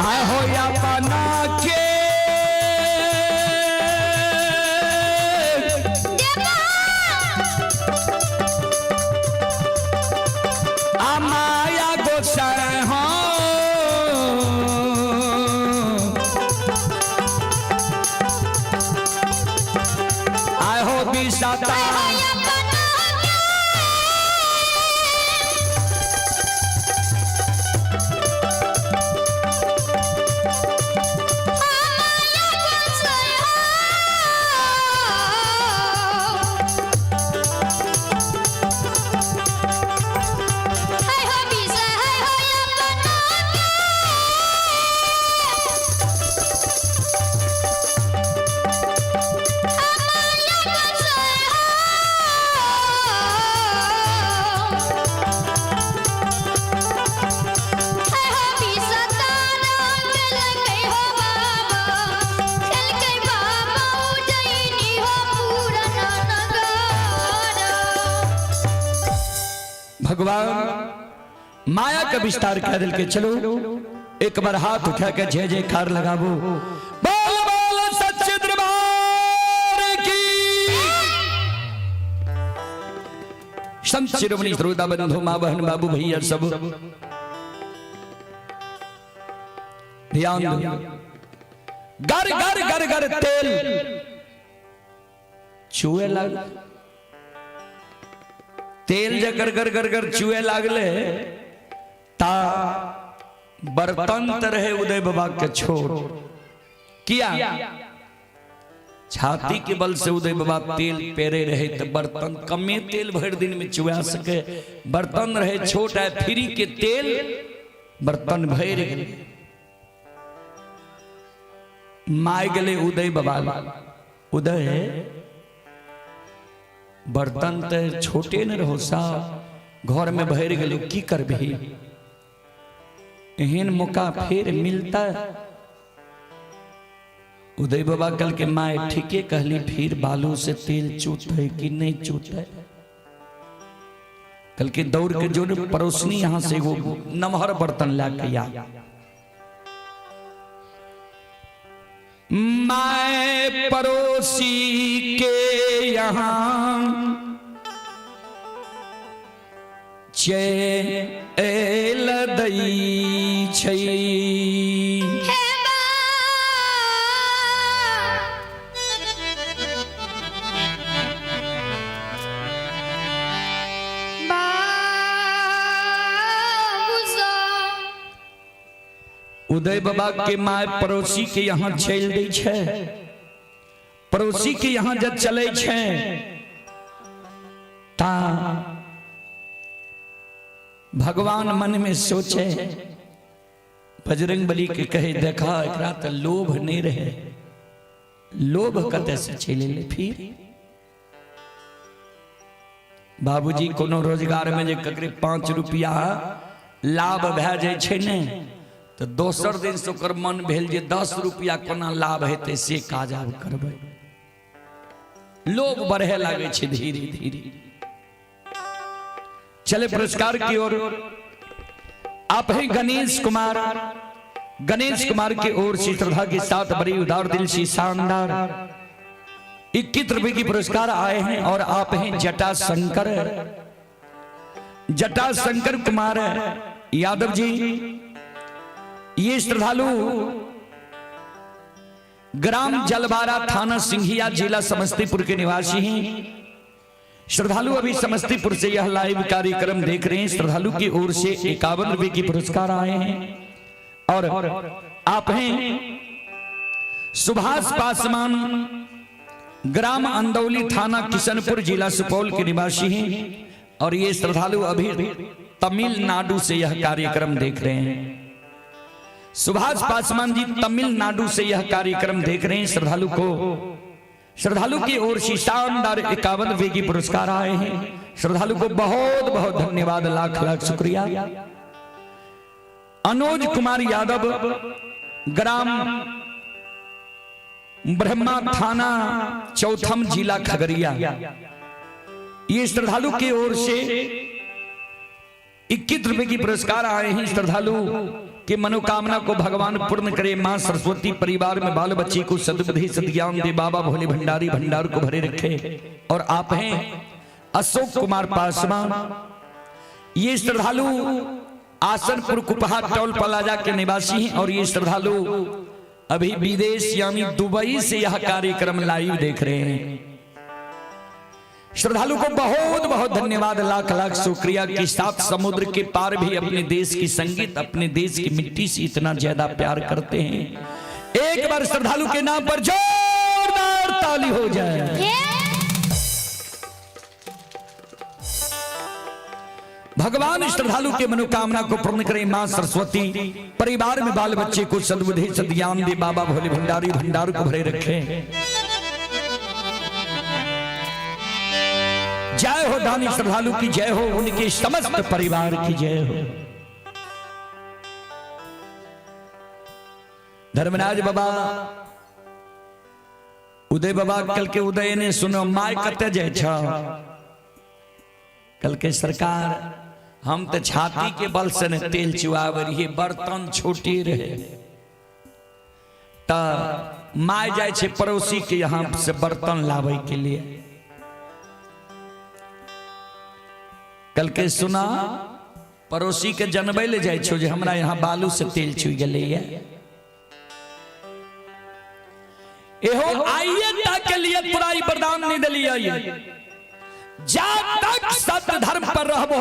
[SPEAKER 1] आए हो अपना के आ माया गोसाई हो, आए हो विसाता। भगवान माया का विस्तार कह दिल के चलो एक बार हाथ उठा के जय जयकार लगाबो, बोल बोल सच्चे दरबार की। संत शिरोमणि श्रोता बंधु, माँ बहन, बाबू भैया सब ध्यान दो। गर गर गर गर तेल चुए लाग, तेल जकर गर गर गर चुए लागले ता बर्तन त रहे उदय बाबा के छोड़ किया छाती के बल से उदय बाबा तेल पेरे रहे तो बर्तन कमे तेल भर दिन में चुआ सके। बर्तन रहे छोट है, फ्री के तेल बर्तन भर गए। My गले उदय बाबा, उदय बर्तन तो छोटे न रहो सा, घर में भर गलो, की करबी, एहन मौका फिर मिलता। उदय बाबा कल के my ठीके कहली, फिर बालू से तेल चूते कि नहीं चूते। कल के दौड़ के जो पड़ोसनी यहाँ से वो नमहर बर्तन ला के आ। My पड़ोसी के यहाँ चल दई छै।
[SPEAKER 2] हे माँ बाबू सो।
[SPEAKER 1] उदय बाबा के my पड़ोसी के यहाँ चल दै छै। पड़ोसी के यहाँ जब चले छै ता भगवान मन में सोचे, बजरंग बली के कहे देखा एकरा तो लोभ नहीं रहे, लोभ कते से चले ले। फिर बाबूजी कोनो रोजगार में जे ककरे 5 रुपया लाभ भए जाइ छै ने, तो दोसर दिन से ओकर मन भेल जे 10 रुपया कोना लाभ हेतै से काज आब करबै। लोभ बढ़े लागै छै धीरे धीरे। चले पुरस्कार की ओर। आप हैं गणेश कुमार, गणेश कुमार की ओर से श्रद्धा के साथ बड़ी उदार दिल से शानदार 21 रुपए की पुरस्कार आए हैं। और आप हैं जटा शंकर, जटा शंकर कुमार यादव जी। ये श्रद्धालु ग्राम जलवारा, थाना सिंघिया, जिला समस्तीपुर के निवासी हैं। श्रद्धालु अभी समस्तीपुर से यह लाइव कार्यक्रम देख रहे हैं। श्रद्धालु की ओर से 51 रुपए की पुरस्कार आए हैं। और आप हैं सुभाष पासवान, ग्राम अंदौली, थाना किशनपुर, जिला सुपौल के निवासी हैं। और ये श्रद्धालु अभी तमिलनाडु से यह कार्यक्रम देख रहे हैं। सुभाष पासवान जी तमिलनाडु से यह कार्यक्रम देख रहे हैं। श्रद्धालु को, श्रद्धालु की ओर से शानदार 51 रुपए की पुरस्कार आए हैं। श्रद्धालु को बहुत बहुत धन्यवाद, लाख लाख शुक्रिया। अनुज कुमार यादव, ग्राम ब्रह्मा, थाना चौथम, जिला खगड़िया। ये श्रद्धालु की ओर से 21 रुपए की पुरस्कार आए हैं। श्रद्धालु की मनोकामना को भगवान पूर्ण करे। मां सरस्वती परिवार में बाल बच्चे को सद्बुद्धि सद्ज्ञान दे। बाबा भोले भंडारी भंडार को भरे रखे। और आप हैं अशोक कुमार पासवान। ये श्रद्धालु आसनपुर कुपहा टोल प्लाजा के निवासी हैं। और ये श्रद्धालु अभी विदेश यानी दुबई से यह कार्यक्रम लाइव देख रहे हैं। श्रद्धालु को बहुत बहुत धन्यवाद, लाख लाख शुक्रिया कि सात समुद्र के पार भी अपने देश की संगीत, अपने देश की मिट्टी से इतना ज्यादा प्यार करते हैं। एक बार श्रद्धालु के नाम पर जोरदार ताली हो जाए। भगवान श्रद्धालु के मनोकामना को पूर्ण करें। मां सरस्वती परिवार में बाल बच्चे को सद्बुद्धि सद्ज्ञान दे। बाबा भोले भंडारी भंडार को भरे रखे। जय हो दानी श्रद्धालु की जय हो, उनके समस्त परिवार की जय हो। धर्मराज बाबा उदय बाबा कल के उदय ने सुनो my कते जय छ। कल के सरकार हम तो छाती के बल से ने तेल चुआवे रहिए, बर्तन छोटे रहे। त my जाय छै पड़ोसी के यहाँ से बर्तन लावे के लिए। कल के सुना पड़ोसी के जनबै ले जाय छो जे हमरा यहाँ बालू से तेल चुइ गेलैया। एहो आइए तक के लिए तोरा ई वरदान नहीं देलियै। जा तक सत्य धर्म पर रहबो,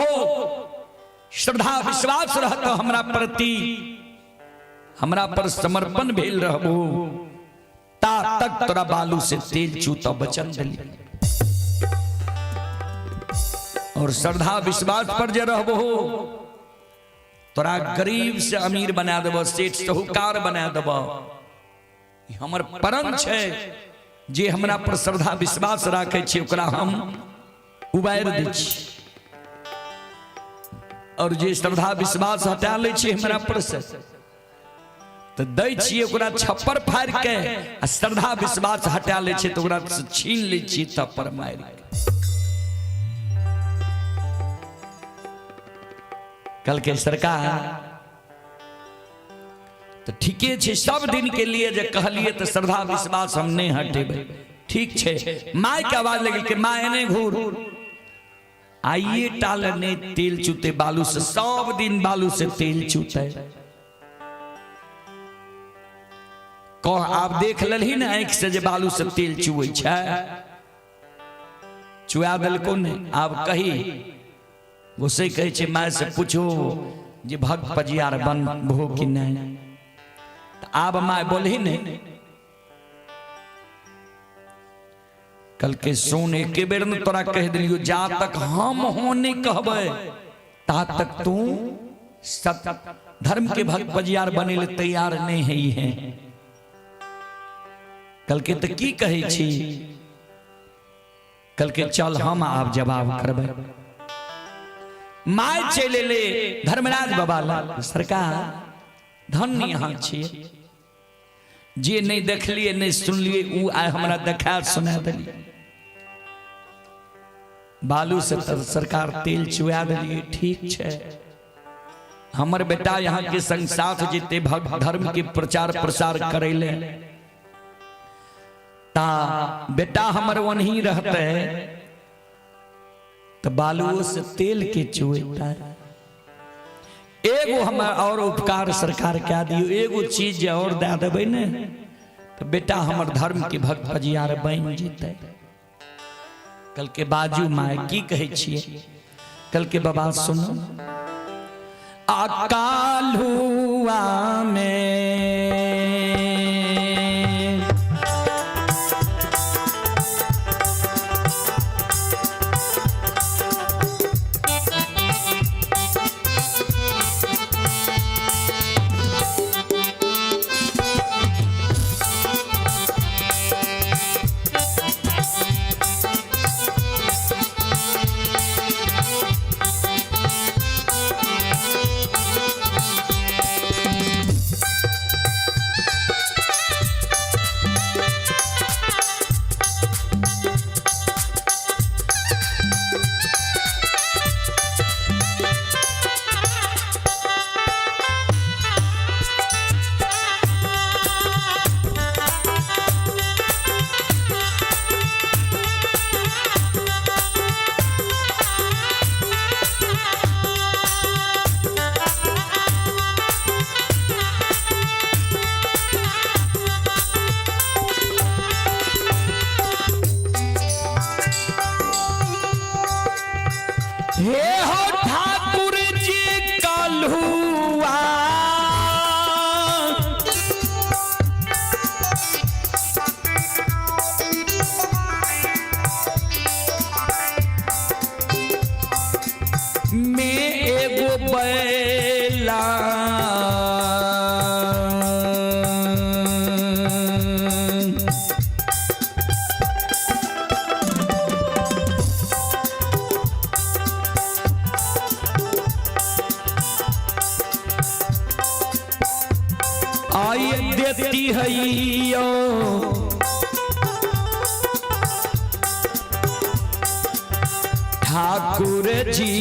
[SPEAKER 1] श्रद्धा विश्वास रहत हमरा प्रति, हमरा पर समर्पण भेल रहबो, ता तक तोरा बालू से तेल चूता वचन देलियै। और श्रद्धा विश्वास पर जे रहबो तोरा गरीब से अमीर बना देबो, सेठ साहूकार बना देबो। हमर प्रण छै जे हमरा पर श्रद्धा विश्वास राखै छै ओकरा हम उबारि दै छी, और जे श्रद्धा विश्वास हटा लै छै हमरा पर से तऽ दै छियै ओकरा छप्पर फाड़ि के, आ श्रद्धा विश्वास हटा लै छै तऽ ओकरा छीन लै छियै थप्पड़ मारि के। कहलकै सरकार तऽ ठीके छै, सब दिन के लिए जे कहलिए तऽ श्रद्धा विश्वास हम नहीं हटेबै, ठीक छै। My के आवाज लगल कि my एने घूर, आइए टाल ने तेल चूते बालू से, सब दिन बालू से तेल चूते। कह आप देख लेलही ने आँखि से जे बालू से तेल चुबै छै, चुआ देलको ने। आब कही गोसै कहै छै my से पूछो जे भक्त पजियार बन भो कि नहीं। आब my बोलही ने। कल के सुन एके बेर ने तोरा कह दिलियो, जा तक हम हो नहीं कहबै ता तक तू सत धर्म के भक्त पजियार बने ले तैयार नहीं है। है कल के तो की कहै छी? कल के चल हम आब जवाब करबै। My चलि एलै धर्मराज बाबा लग, सरकार धन्य यहाँ छियै, जे नहीं देखलिए नहीं सुनलिए उ आइ हमरा देखा सुना देलिए। बालू से तऽ सरकार तेल चुआ देलिए, ठीक छै। हमर बेटा यहाँ के संग साथ जेते भक्त धर्म के प्रचार प्रसार करे ले, ता बेटा हमर वहीं रहते तो बालुओं से तेल के चुएता। एगो हमर और उपकार सरकार क्या दियो, एगो चीज और दे देबै ने तो बेटा हमर धर्म के भक्त पजियार बन जेतै। कल के बाजू my की कहै छियै? कल के बाबा सुनो, अकालुआ में हे हो ठाकुर जी कलहुआ, में एगो बैला, आई देती है यो ठाकुर जी।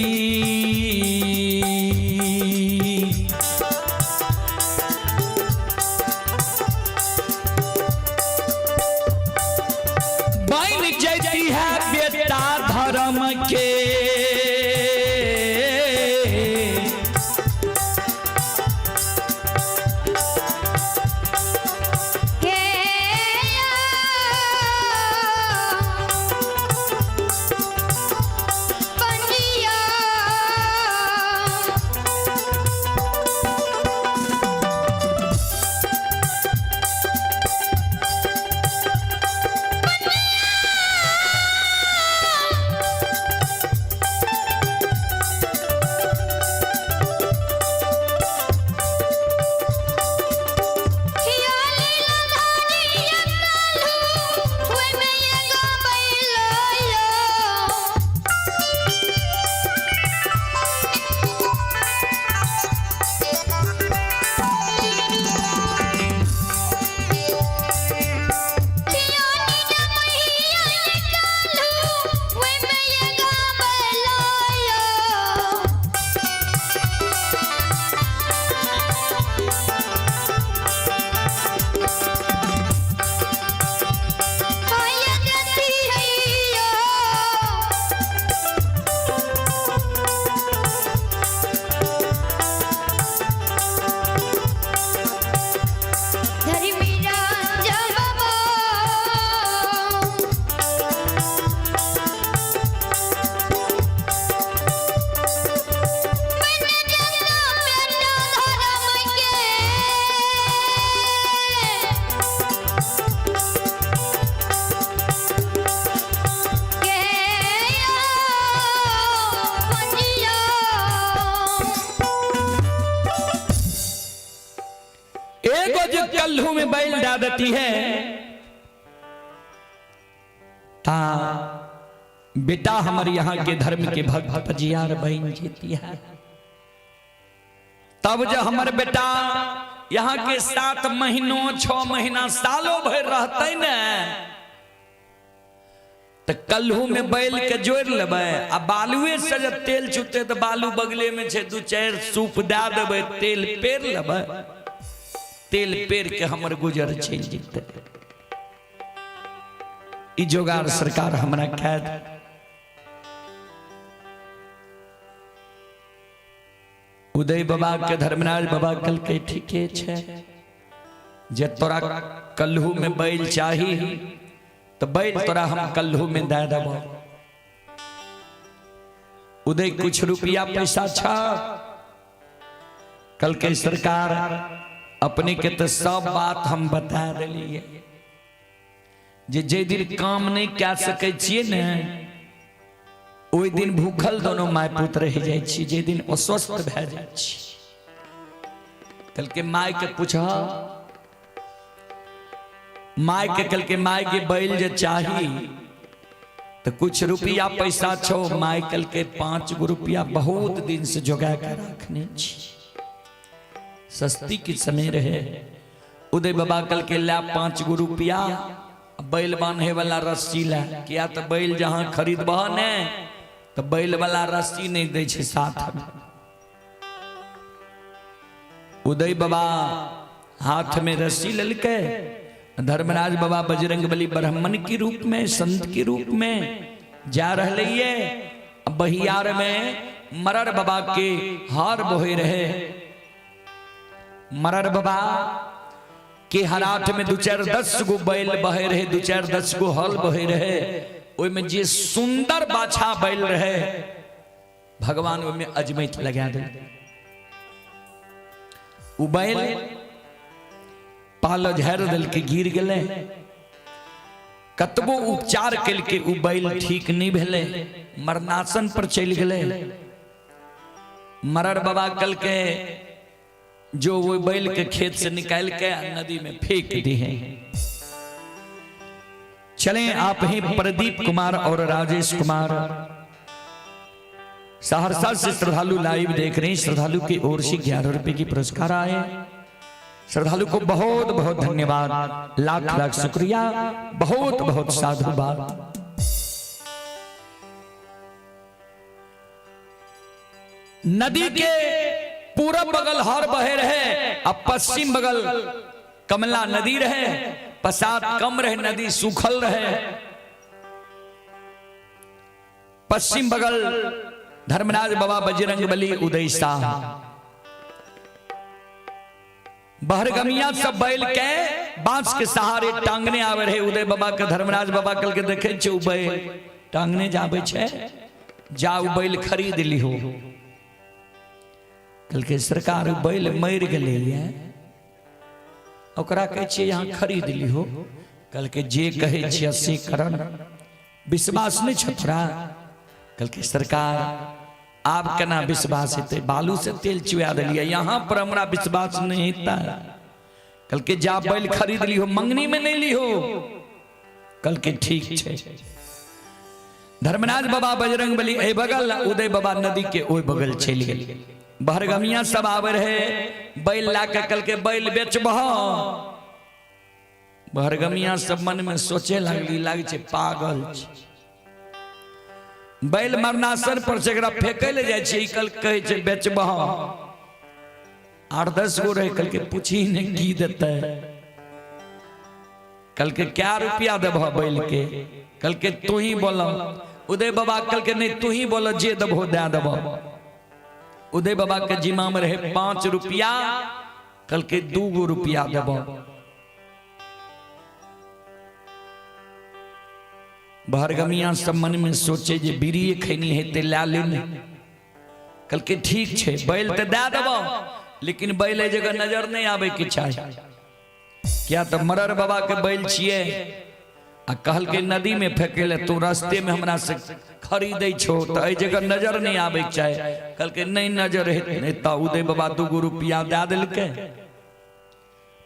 [SPEAKER 1] में बैल दे देती है ता बेटा हमारे यहाँ के धर्म के भक्त पजियार बन जेती है। तब जो हमर बेटा यहाँ के 7 महीनों 6 महीना सालों भर रहते ने तो कल्हू में बैल के जोड़ लेबै आ बालुए से जब तेल छूटे तो बालू बगले में छे 2-4 सूप दे देबै, तेल पेर लेबै, तेल पेर के हमर गुजर चलि जेतै। ई जोगार सरकार हमरा कह दे। उदय बाबा के धर्मराज बाबा कल के ठीके छे, जे तोरा कल्हू में बैल चाही तो बैल तोरा हम कल्हू में दे देबो। उदय कुछ रुपया पैसा छा? कल के सरकार अपने के तो सब बात हम बता दिलिए जे जे दिन काम नहीं कह सकै छियै ने ओहि दिन भूखल दोनों my पुत्र रहि जाइ छी, जे दिन अस्वस्थ भए जाइ छी। कल के my के पूछ, my के कल के my के बैल जे चाही तो कुछ रुपया पैसा छो। My कल के 5 गो रुपया बहुत दिन से जोगा के रखने छी, सस्ती के समय रहे। उदय बाबा कल के ला 5 गो रुपया बैल बांधे वाला रस्सी ला, किया तो बैल जहां खरीदबह ने तो बैल वाला रस्सी नहीं दै छै साथ में। उदय बाबा हाथ में रस्सी ललके, धर्मराज बाबा बजरंगबली ब्राह्मण के रूप में संत के रूप में जा रहे ये। बहियार में मरर बाबा के हार बोहे रहे। मरर बाबा के हराठ में 2-4-10 गो बैल बहे रहे, 2-4-10 गो हल बहे रहे। ओहि में जे सुंदर बाछा बैल रहे भगवान ओहि में अजमैत लगा दे। उ बैल पाल झाड़ देलकै, गिर गेलै। कतबो उपचार केलकै उ बैल ठीक नहीं भेलै, मरनासन पर चलि गेलै। मरर बाबा कहलकै जो वो बैल के खेत से निकाल के नदी में फेंक दी है। चलें आप ही प्रदीप कुमार और राजेश कुमार सहरसा से श्रद्धालु लाइव देख रहे हैं। श्रद्धालु की ओर से 11 रुपए की पुरस्कार आए। श्रद्धालु को बहुत बहुत धन्यवाद, लाख लाख शुक्रिया, बहुत बहुत साधुवाद। नदी के पूरब बगल हर बहे रहे अब पश्चिम बगल कमला नदी रहे, पसाद कम रहे, नदी सूखल रहे। पश्चिम बगल धर्मराज बाबा बजरंग बली उदय शाह बहरगमिया सब बैल के बांस के सहारे टांगने आवे रहे। उदय बाबा के धर्मराज बाबा कल के देखे छे उ बैल टांगने जावे छे, जा उ बैल खरीद लिहो। कल के सरकार बैल मर गेलै ये, ओकरा कहै छियै यहाँ खरीद लिहो। कल के जे कहै छियै से करन, विश्वास नहीं छौ तोरा? कल के सरकार आब केना विश्वास हेतै, बालू से तेल चुआ देलियै, यहाँ पर हमरा विश्वास नहीं हेतै। कल के जा बैल खरीद लिहो, मंगनी में नहीं लिहो। कल के ठीक छै। धर्मराज बाबा बजरंग बली एहि बगल, उदय बाबा नदी के ओहि बगल चलि गेल। बहरगमिया सब आवे रहे बैल ला के, कल के बैल बेचबह। बहरगमिया सब मन में सोचे लागली, लागे छै पागल छै, बैल मरनासन पर से एकरा फेंके ले जाइ छै, कल कहै छै बेचबह। 8-10 गो रहे, कल के पूछी नहीं की देतै। कल के क्या रुपया देबह बैल के? कल के तू ही बोल। उदय बाबा कल के नहीं तू ही बोल, जे देबहो दे देबह। उदय बाबा के जिम्मा में रहे 5 रुपया, कल के 2 गो रुपया देबह। बहरगमिया सब मन में सोचे जे बीड़ी खैनी हेतै ला लेने। कल के ठीक छै बैल तो दे देबह, लेकिन बैल एहि जगह नजर नहीं आबे के चाही। क्या तो मरर बाबा के बैल छियै आ कहलकै नदी में फेंके ले, तू रास्ते में हमरा से खरीदै छो तो एहि जगह नजर नहीं आबे के चाही। कहलकै नहीं नजर हेतै त उदय बाबा 2 गो रुपया दे देलकै।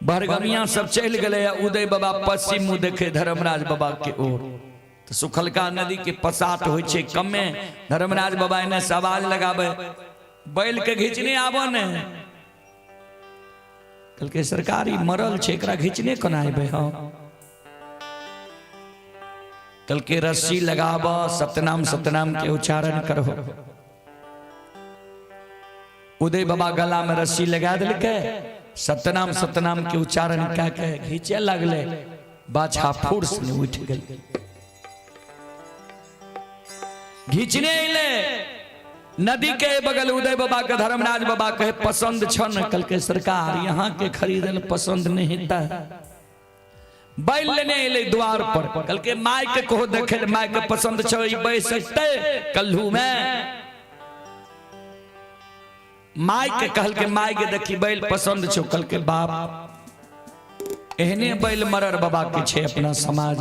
[SPEAKER 1] बहरगमिया सब चलि गेलै आ उदय बाबा पश्चिम मुँह देखे धर्मराज बाबा के ओर। तऽ सुखलका नदी के पसात होइ छै कमे। धर्मराज बाबा एने से आवाज लगाबै, बैल के घिचने आबऽ ने। कहलकै सरकार ई मरल छै, एकरा घिचने कोना एबै हम? कहलकै रस्सी लगाब, सतनाम सतनाम के उच्चारण करहो। उदय बाबा गला में रस्सी लगा देलकै, सतनाम सतनाम के उच्चारण कए के घींचे लगले, बाछा फुर्स ने उठ गेल। घींचने अइले नदी के बगल उदय बाबा के धर्मराज बाबा कहे पसंद छन? कहलकै सरकार यहाँ के खरीदल पसंद नहीं हेता। बैल लेने अइले द्वार पर, कहलकै माय के कहो देखे, माय के पसंद छौ, ई बैस सकते कल्हू में? माय के कहलकै माय के देखी बैल पसंद छौ? कहलकै बाप एहने बैल मरर बाबा के छै अपना समाज,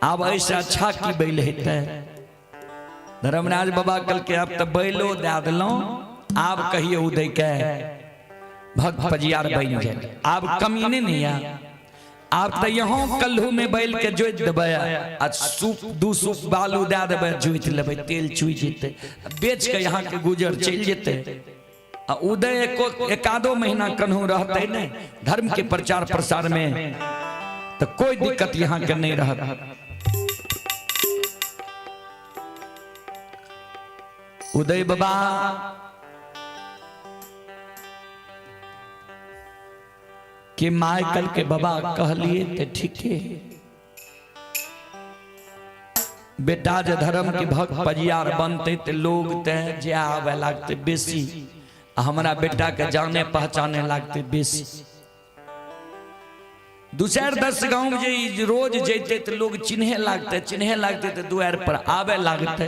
[SPEAKER 1] आब ऐसे अच्छा की बैल हेतै? धर्मराज बाबा कहलकै आब तऽ बैलो दए देलहुँ, आब कहियो उदय के भक्त पजियार बनि जाए, आब कमी नहीं ने या। आब तऽ यहाँ कल्हू में बैल के जोति देबै आ सूप दू सूप बालू दए देबै, जोति लेबै, तेल चुइ जेतै, बेच के यहाँ के गुजर चलि जेतै। आ उदय एको एकादो महीना कन्हू रहतै नहीं धर्म के प्रचार प्रसार में, तो कोई दिक्कत यहाँ के नहीं रहत। उदय बाबा के my कल के बाबा कहलिए ते ठीके, बेटा जे धर्म के भक्त पजियार बनते ते लोग ते जे आवे लागते बेसी, आ हमरा बेटा के जाने पहचाने लागते बेसी। दू चारि 10 गाँव जे ई रोज जैते ते लोग चिन्हे लागते, चिन्हे लागते ते दुआर पर आवे लागते,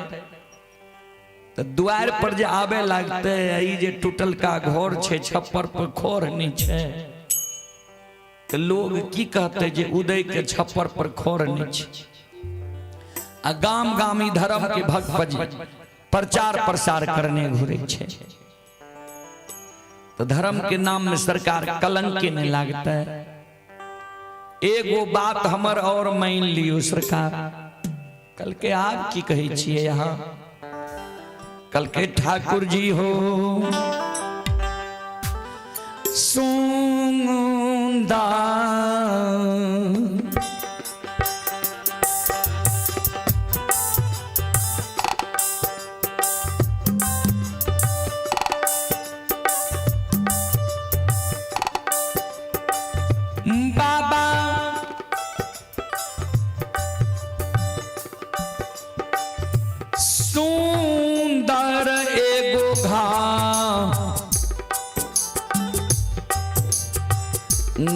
[SPEAKER 1] तो दुआर पर जे आवे लागते, ई जे टूटलका घर छै, छप्पर पर खोर नहीं छै, तो लोग की कहते जे उदय के छप्पर पर खोर नहीं छै। आ गाम गाम ई धर्म के भक्त प्रचार प्रसार करने घुरे छै, तो धर्म के नाम में सरकार कलंक के नहीं लागता है। एगो बात हमर और मान लियो सरकार। कल के आप की कहै छियै यहाँ? कल के ठाकुर जी हो सुंदा बाबा सुंदर एगो घा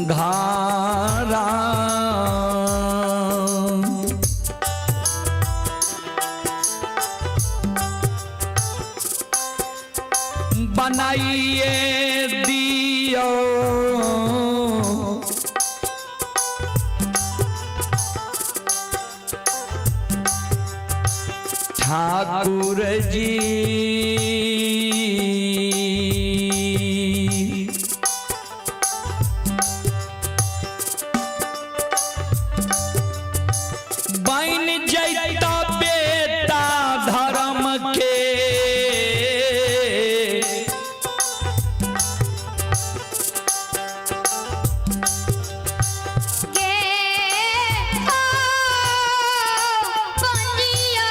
[SPEAKER 1] घारा बनाइए दियो, ठाकुर जी बन जैता बेटा धर्म के,
[SPEAKER 2] गे ओ पंजिया।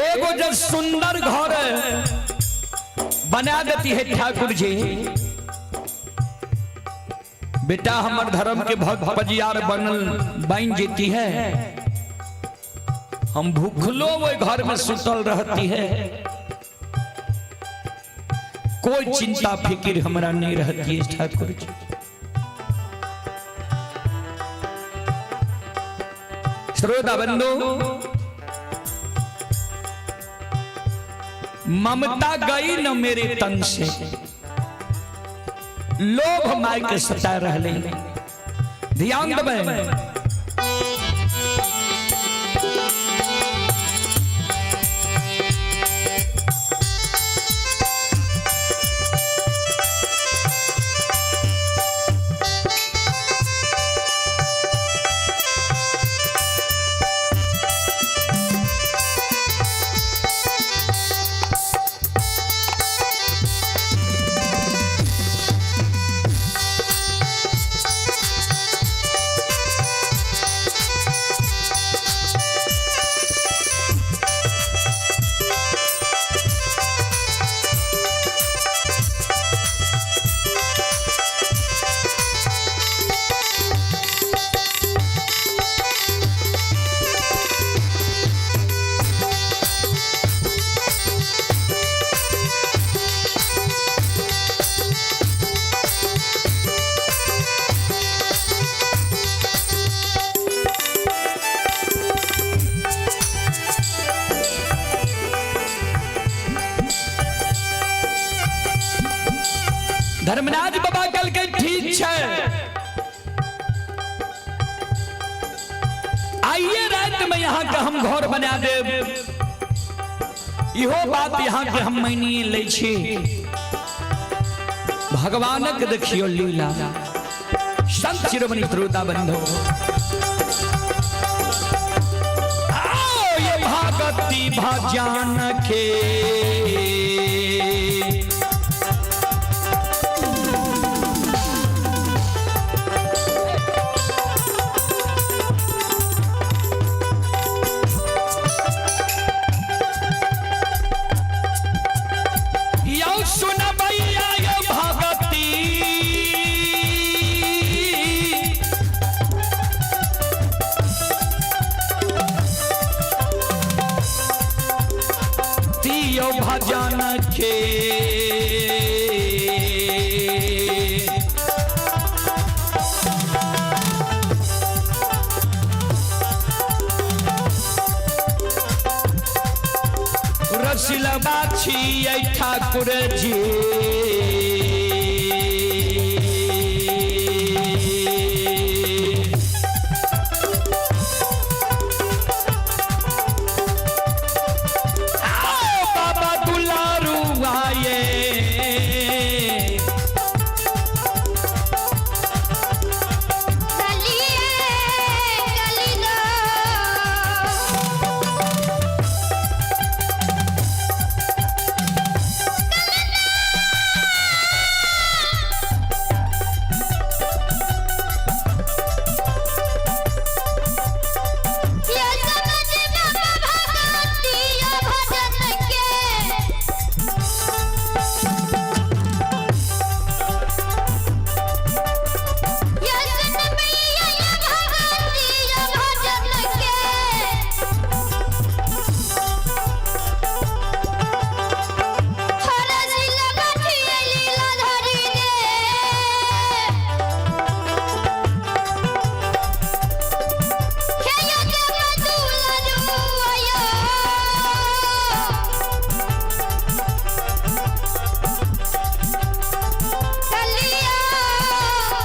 [SPEAKER 1] एगो जब सुंदर घर बना देती है ठाकुर जी, बेटा हमर धर्म के भक्त पजियार बनल बन जेती है, हम भूखलो वो घर में सुतल रहती है, कोई चिंता फिक्र हमरा नहीं रहती है ठाकुर जी। श्रोता बंधु, ममता गई न मेरे तन से, लोभ मार के सता रहले। ध्यान देबै, धर्मराज बाबा कल के ठीक छै, आइए रात में यहाँ के हम घर बना देब, इहो बात यहाँ के हम मानिए लै छी। भगवानक देखियो लीला। संत शिरोमणि श्रोता बंधु, आओ ये भगती भजन के यौ सुनबैया यौ भगती, तियौ भजन के। रसिलबा छियै ठाकुर जी, आओ बाबा दुलारू आए।
[SPEAKER 2] गलिए गली दो। ये समझ बाबा भगती यो भजन के। ये सुनबैया ये भगती यो भजन के। हर जिला बाठी लीला धरी दे। हे यो देव दुलरू आयो। कलिया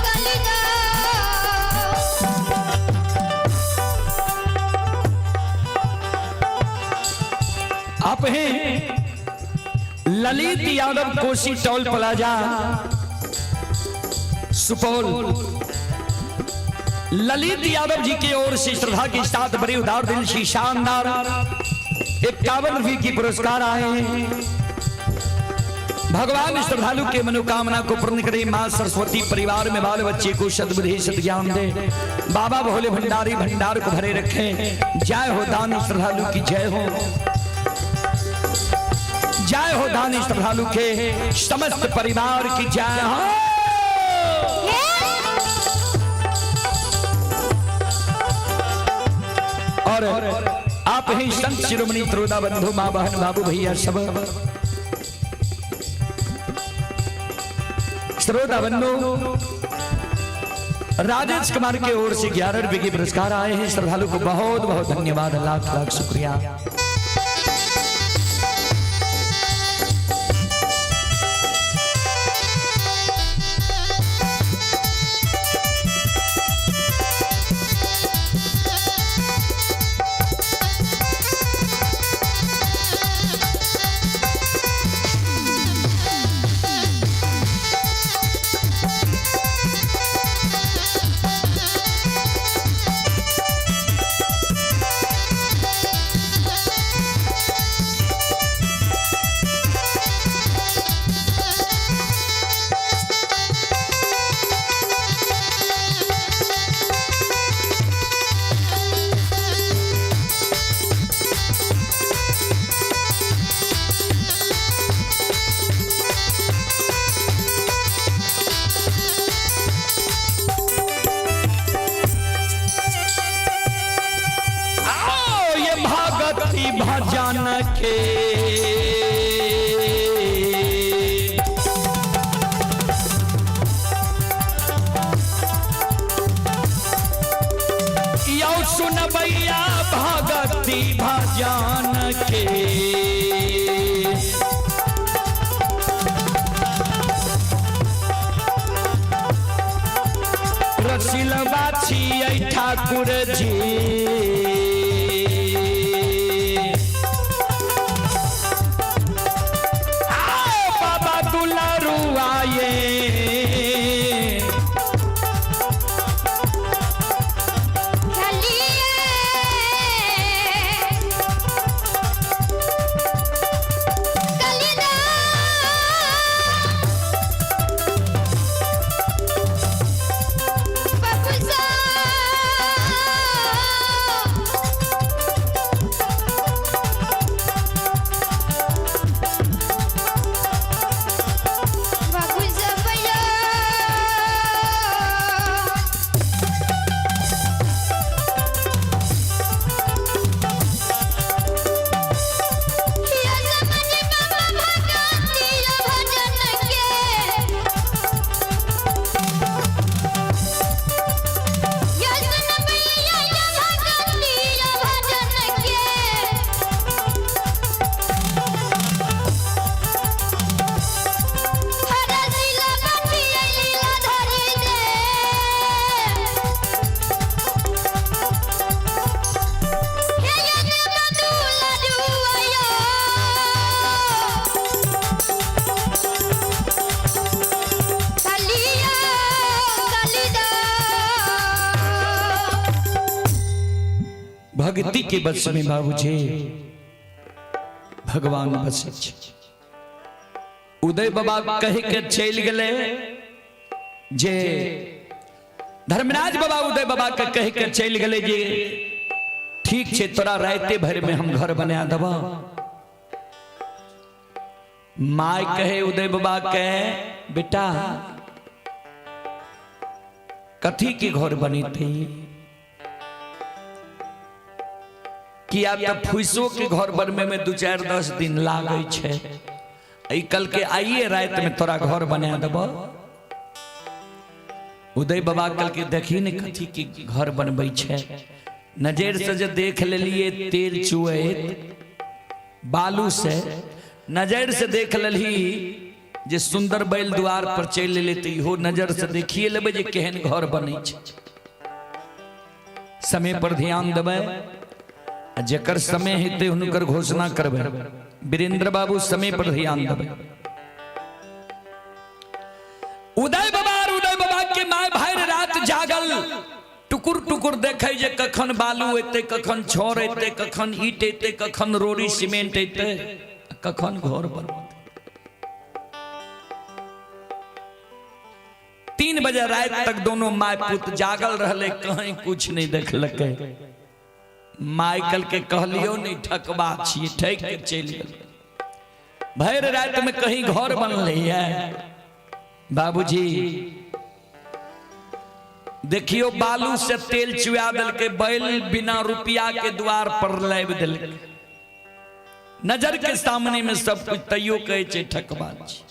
[SPEAKER 2] कलिया।
[SPEAKER 1] आप हैं ललित यादव कोसी टोल प्लाजा सुपौल। ललित यादव जी की ओर से श्रद्धा के साथ बड़े उदार दिल से शानदार 51 रुपये की पुरस्कार आए हैं। भगवान श्रद्धालु के मनोकामना को पूर्ण करे। मां सरस्वती परिवार में बाल बच्चे को सद्बुद्धि सद्ज्ञान दे। बाबा भोले भंडारी भंडार को भरे रखें। जय हो दान श्रद्धालु की जय हो। जय हो दानी श्रद्धालु के समस्त परिवार की जय हो। और आप ही संत शिरोमणि त्रोदा बंधु माँ बहन बाबू भैया सब श्रोता बंधु, राजेश कुमार के ओर से 11 रुपए के पुरस्कार आए हैं। श्रद्धालु को बहुत बहुत धन्यवाद, लाख लाख शुक्रिया। आओ ये भगती भजन के यौ सुनबैया भगती भजन के। रसिलवा छियै ठाकुर जी, आओ बाबा दुलारुआ ये। भक्ति के बस में बाबूजी भगवान बसै छै। उदय बाबा कह के चलि गेलै जे धर्मराज बाबा उदय बाबा के कह के चलि गेलै जे ठीक छै तोरा राते भरि में हम घर बना देबऽ। My कहे उदय बाबा के बेटा कथी के घर बनेतै, किया तऽ फूसो के घर बनबै में 2-4-10 दिन लागै छै, ई कल के आइए राति में तोरा घर बना देबऽ। उदय बाबा कल के देखी ने कथी के घर बनबै छै, नजर से जे देख लेलिए तेल चुएत बालू से, नजर से देख लेलही जे सुंदर बैल द्वार पर चलि एलै तऽ इहो नजर से देखिए लेबै जे केहन घर बनै छै। समय पर ध्यान देबै, जेकर समय हेतै हुनकर घोषणा करबै। वीरेंद्र बाबू समय पर ध्यान देबै। उदय बाबा और उदय बाबा के my भरि रात जागल, टुकुर टुकुर देखै जे कखन बालू एतै, कखन छड़ एतै, कखन ईट एतै, कखन रोड़ी सीमेंट एतै, कखन घर बनतै। 3 बजे रात तक दोनों my पुत जागल रहले, कहीं कुछ नहीं देखलकै। माइकल के कहलियो नहीं ठकबा छियै, ठकि के चलि गेल। भरि राति में कहीं घर बनले है बाबूजी। देखियो बालू से तेल चुआ देलकै, बैल बिना रुपया के द्वार पर लाबि देलकै, नजर के सामने में सब कुछ, तैयो कहै छै ठकबा छी।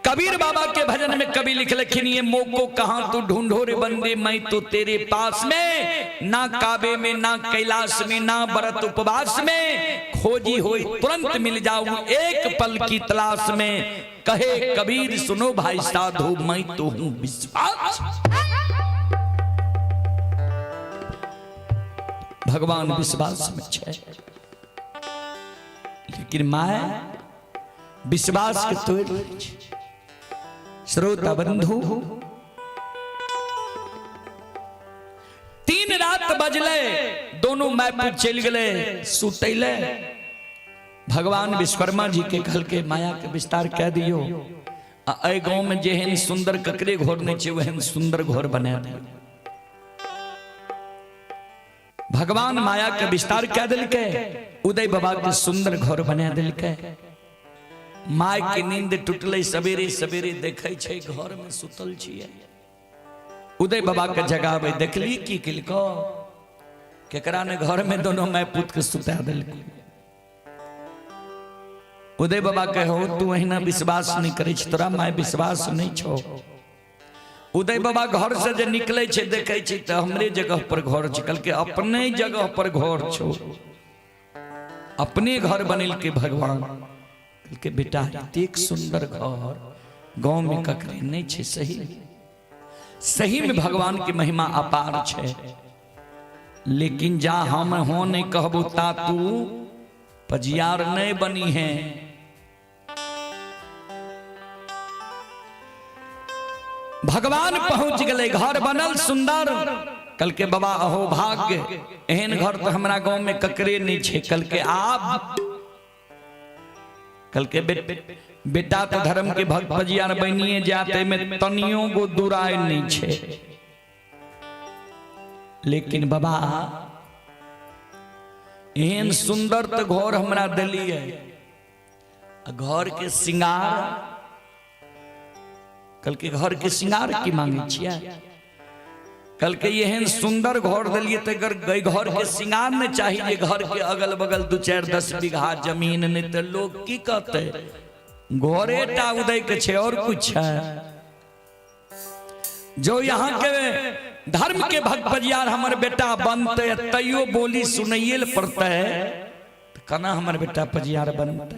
[SPEAKER 1] कबीर बाबा के भजन में कवि लिखलखिन, ये मोको कहां तू ढूंढो रे बंदे, मैं तो तेरे पास में, ना काबे में ना कैलाश में ना व्रत उपवास में, खोजी होई तुरंत मिल जाऊं एक पल की तलाश में, कहे कबीर सुनो भाई साधु, मैं तो हूं विश्वास। भगवान विश्वास में छै, लेकिन माय विश्वास के तोड़ दै छै। श्रोता बंधु, 3 रात बजले, दोनों my पुत चलि गेलै सुतैले। भगवान विश्वकर्मा जी के कहलकै माया के विस्तार कह दियो, आ एहि गांव में जेहन सुंदर ककरे घर नहीं छै ओहन सुंदर घर बना दियो। भगवान माया के विस्तार कह देलकै, उदय बाबा के सुंदर घर बना देलकै। My के नींद टूटलै, सवेरे सवेरे देखै छै घर में सुतल छियै। उदय बाबा के जगाबै, देखली की केलको, केकरा ने घर में दोनों my पुत के सुता देलकै। उदय बाबा कहो तू अहिना विश्वास नहीं करै छी, तोरा my विश्वास नहीं छौ। उदय बाबा घर से जे निकलै छै देखै छै तऽ हमरे जगह पर घर छै, कहलकै अपने जगह पर घर छौ, अपने घर बनेलकै भगवान। कहलकै बेटा एतेक सुंदर घर गांव में ककरे नहीं छै। सही सही में भगवान के महिमा अपार छै, लेकिन जा हम हो नहीं कहबो ता तू पजियार नहीं बनी है। भगवान पहुंच गए, घर बनल सुंदर। कल के बाबा अहो भाग्य, एहन घर तो हमरा गांव में ककरे नहीं छै। कल के आप कल के बेटा तो धर्म के भक्त पजियार बनिए जाते में तनियो गो दुराय नहीं छै, लेकिन बाबा एहन सुंदर तो घर हमरा दिलिए, घर के श्रृंगार। कल के घर के श्रृंगार की मांगे छियै? कल के एहन सुंदर घर दिलिए तो घर के श्रृंगार नहीं चाहिए, घर के अगल बगल 2-4-10 बीघा जमीन, नहीं तो लोग की कहते घरे टा उदय के छे और कुछ है। जो यहाँ के धर्म के भक्त पजियार हमर बेटा बनते तैयो बोली सुनैये पड़ते है, कना हमर बेटा पजियार बनते।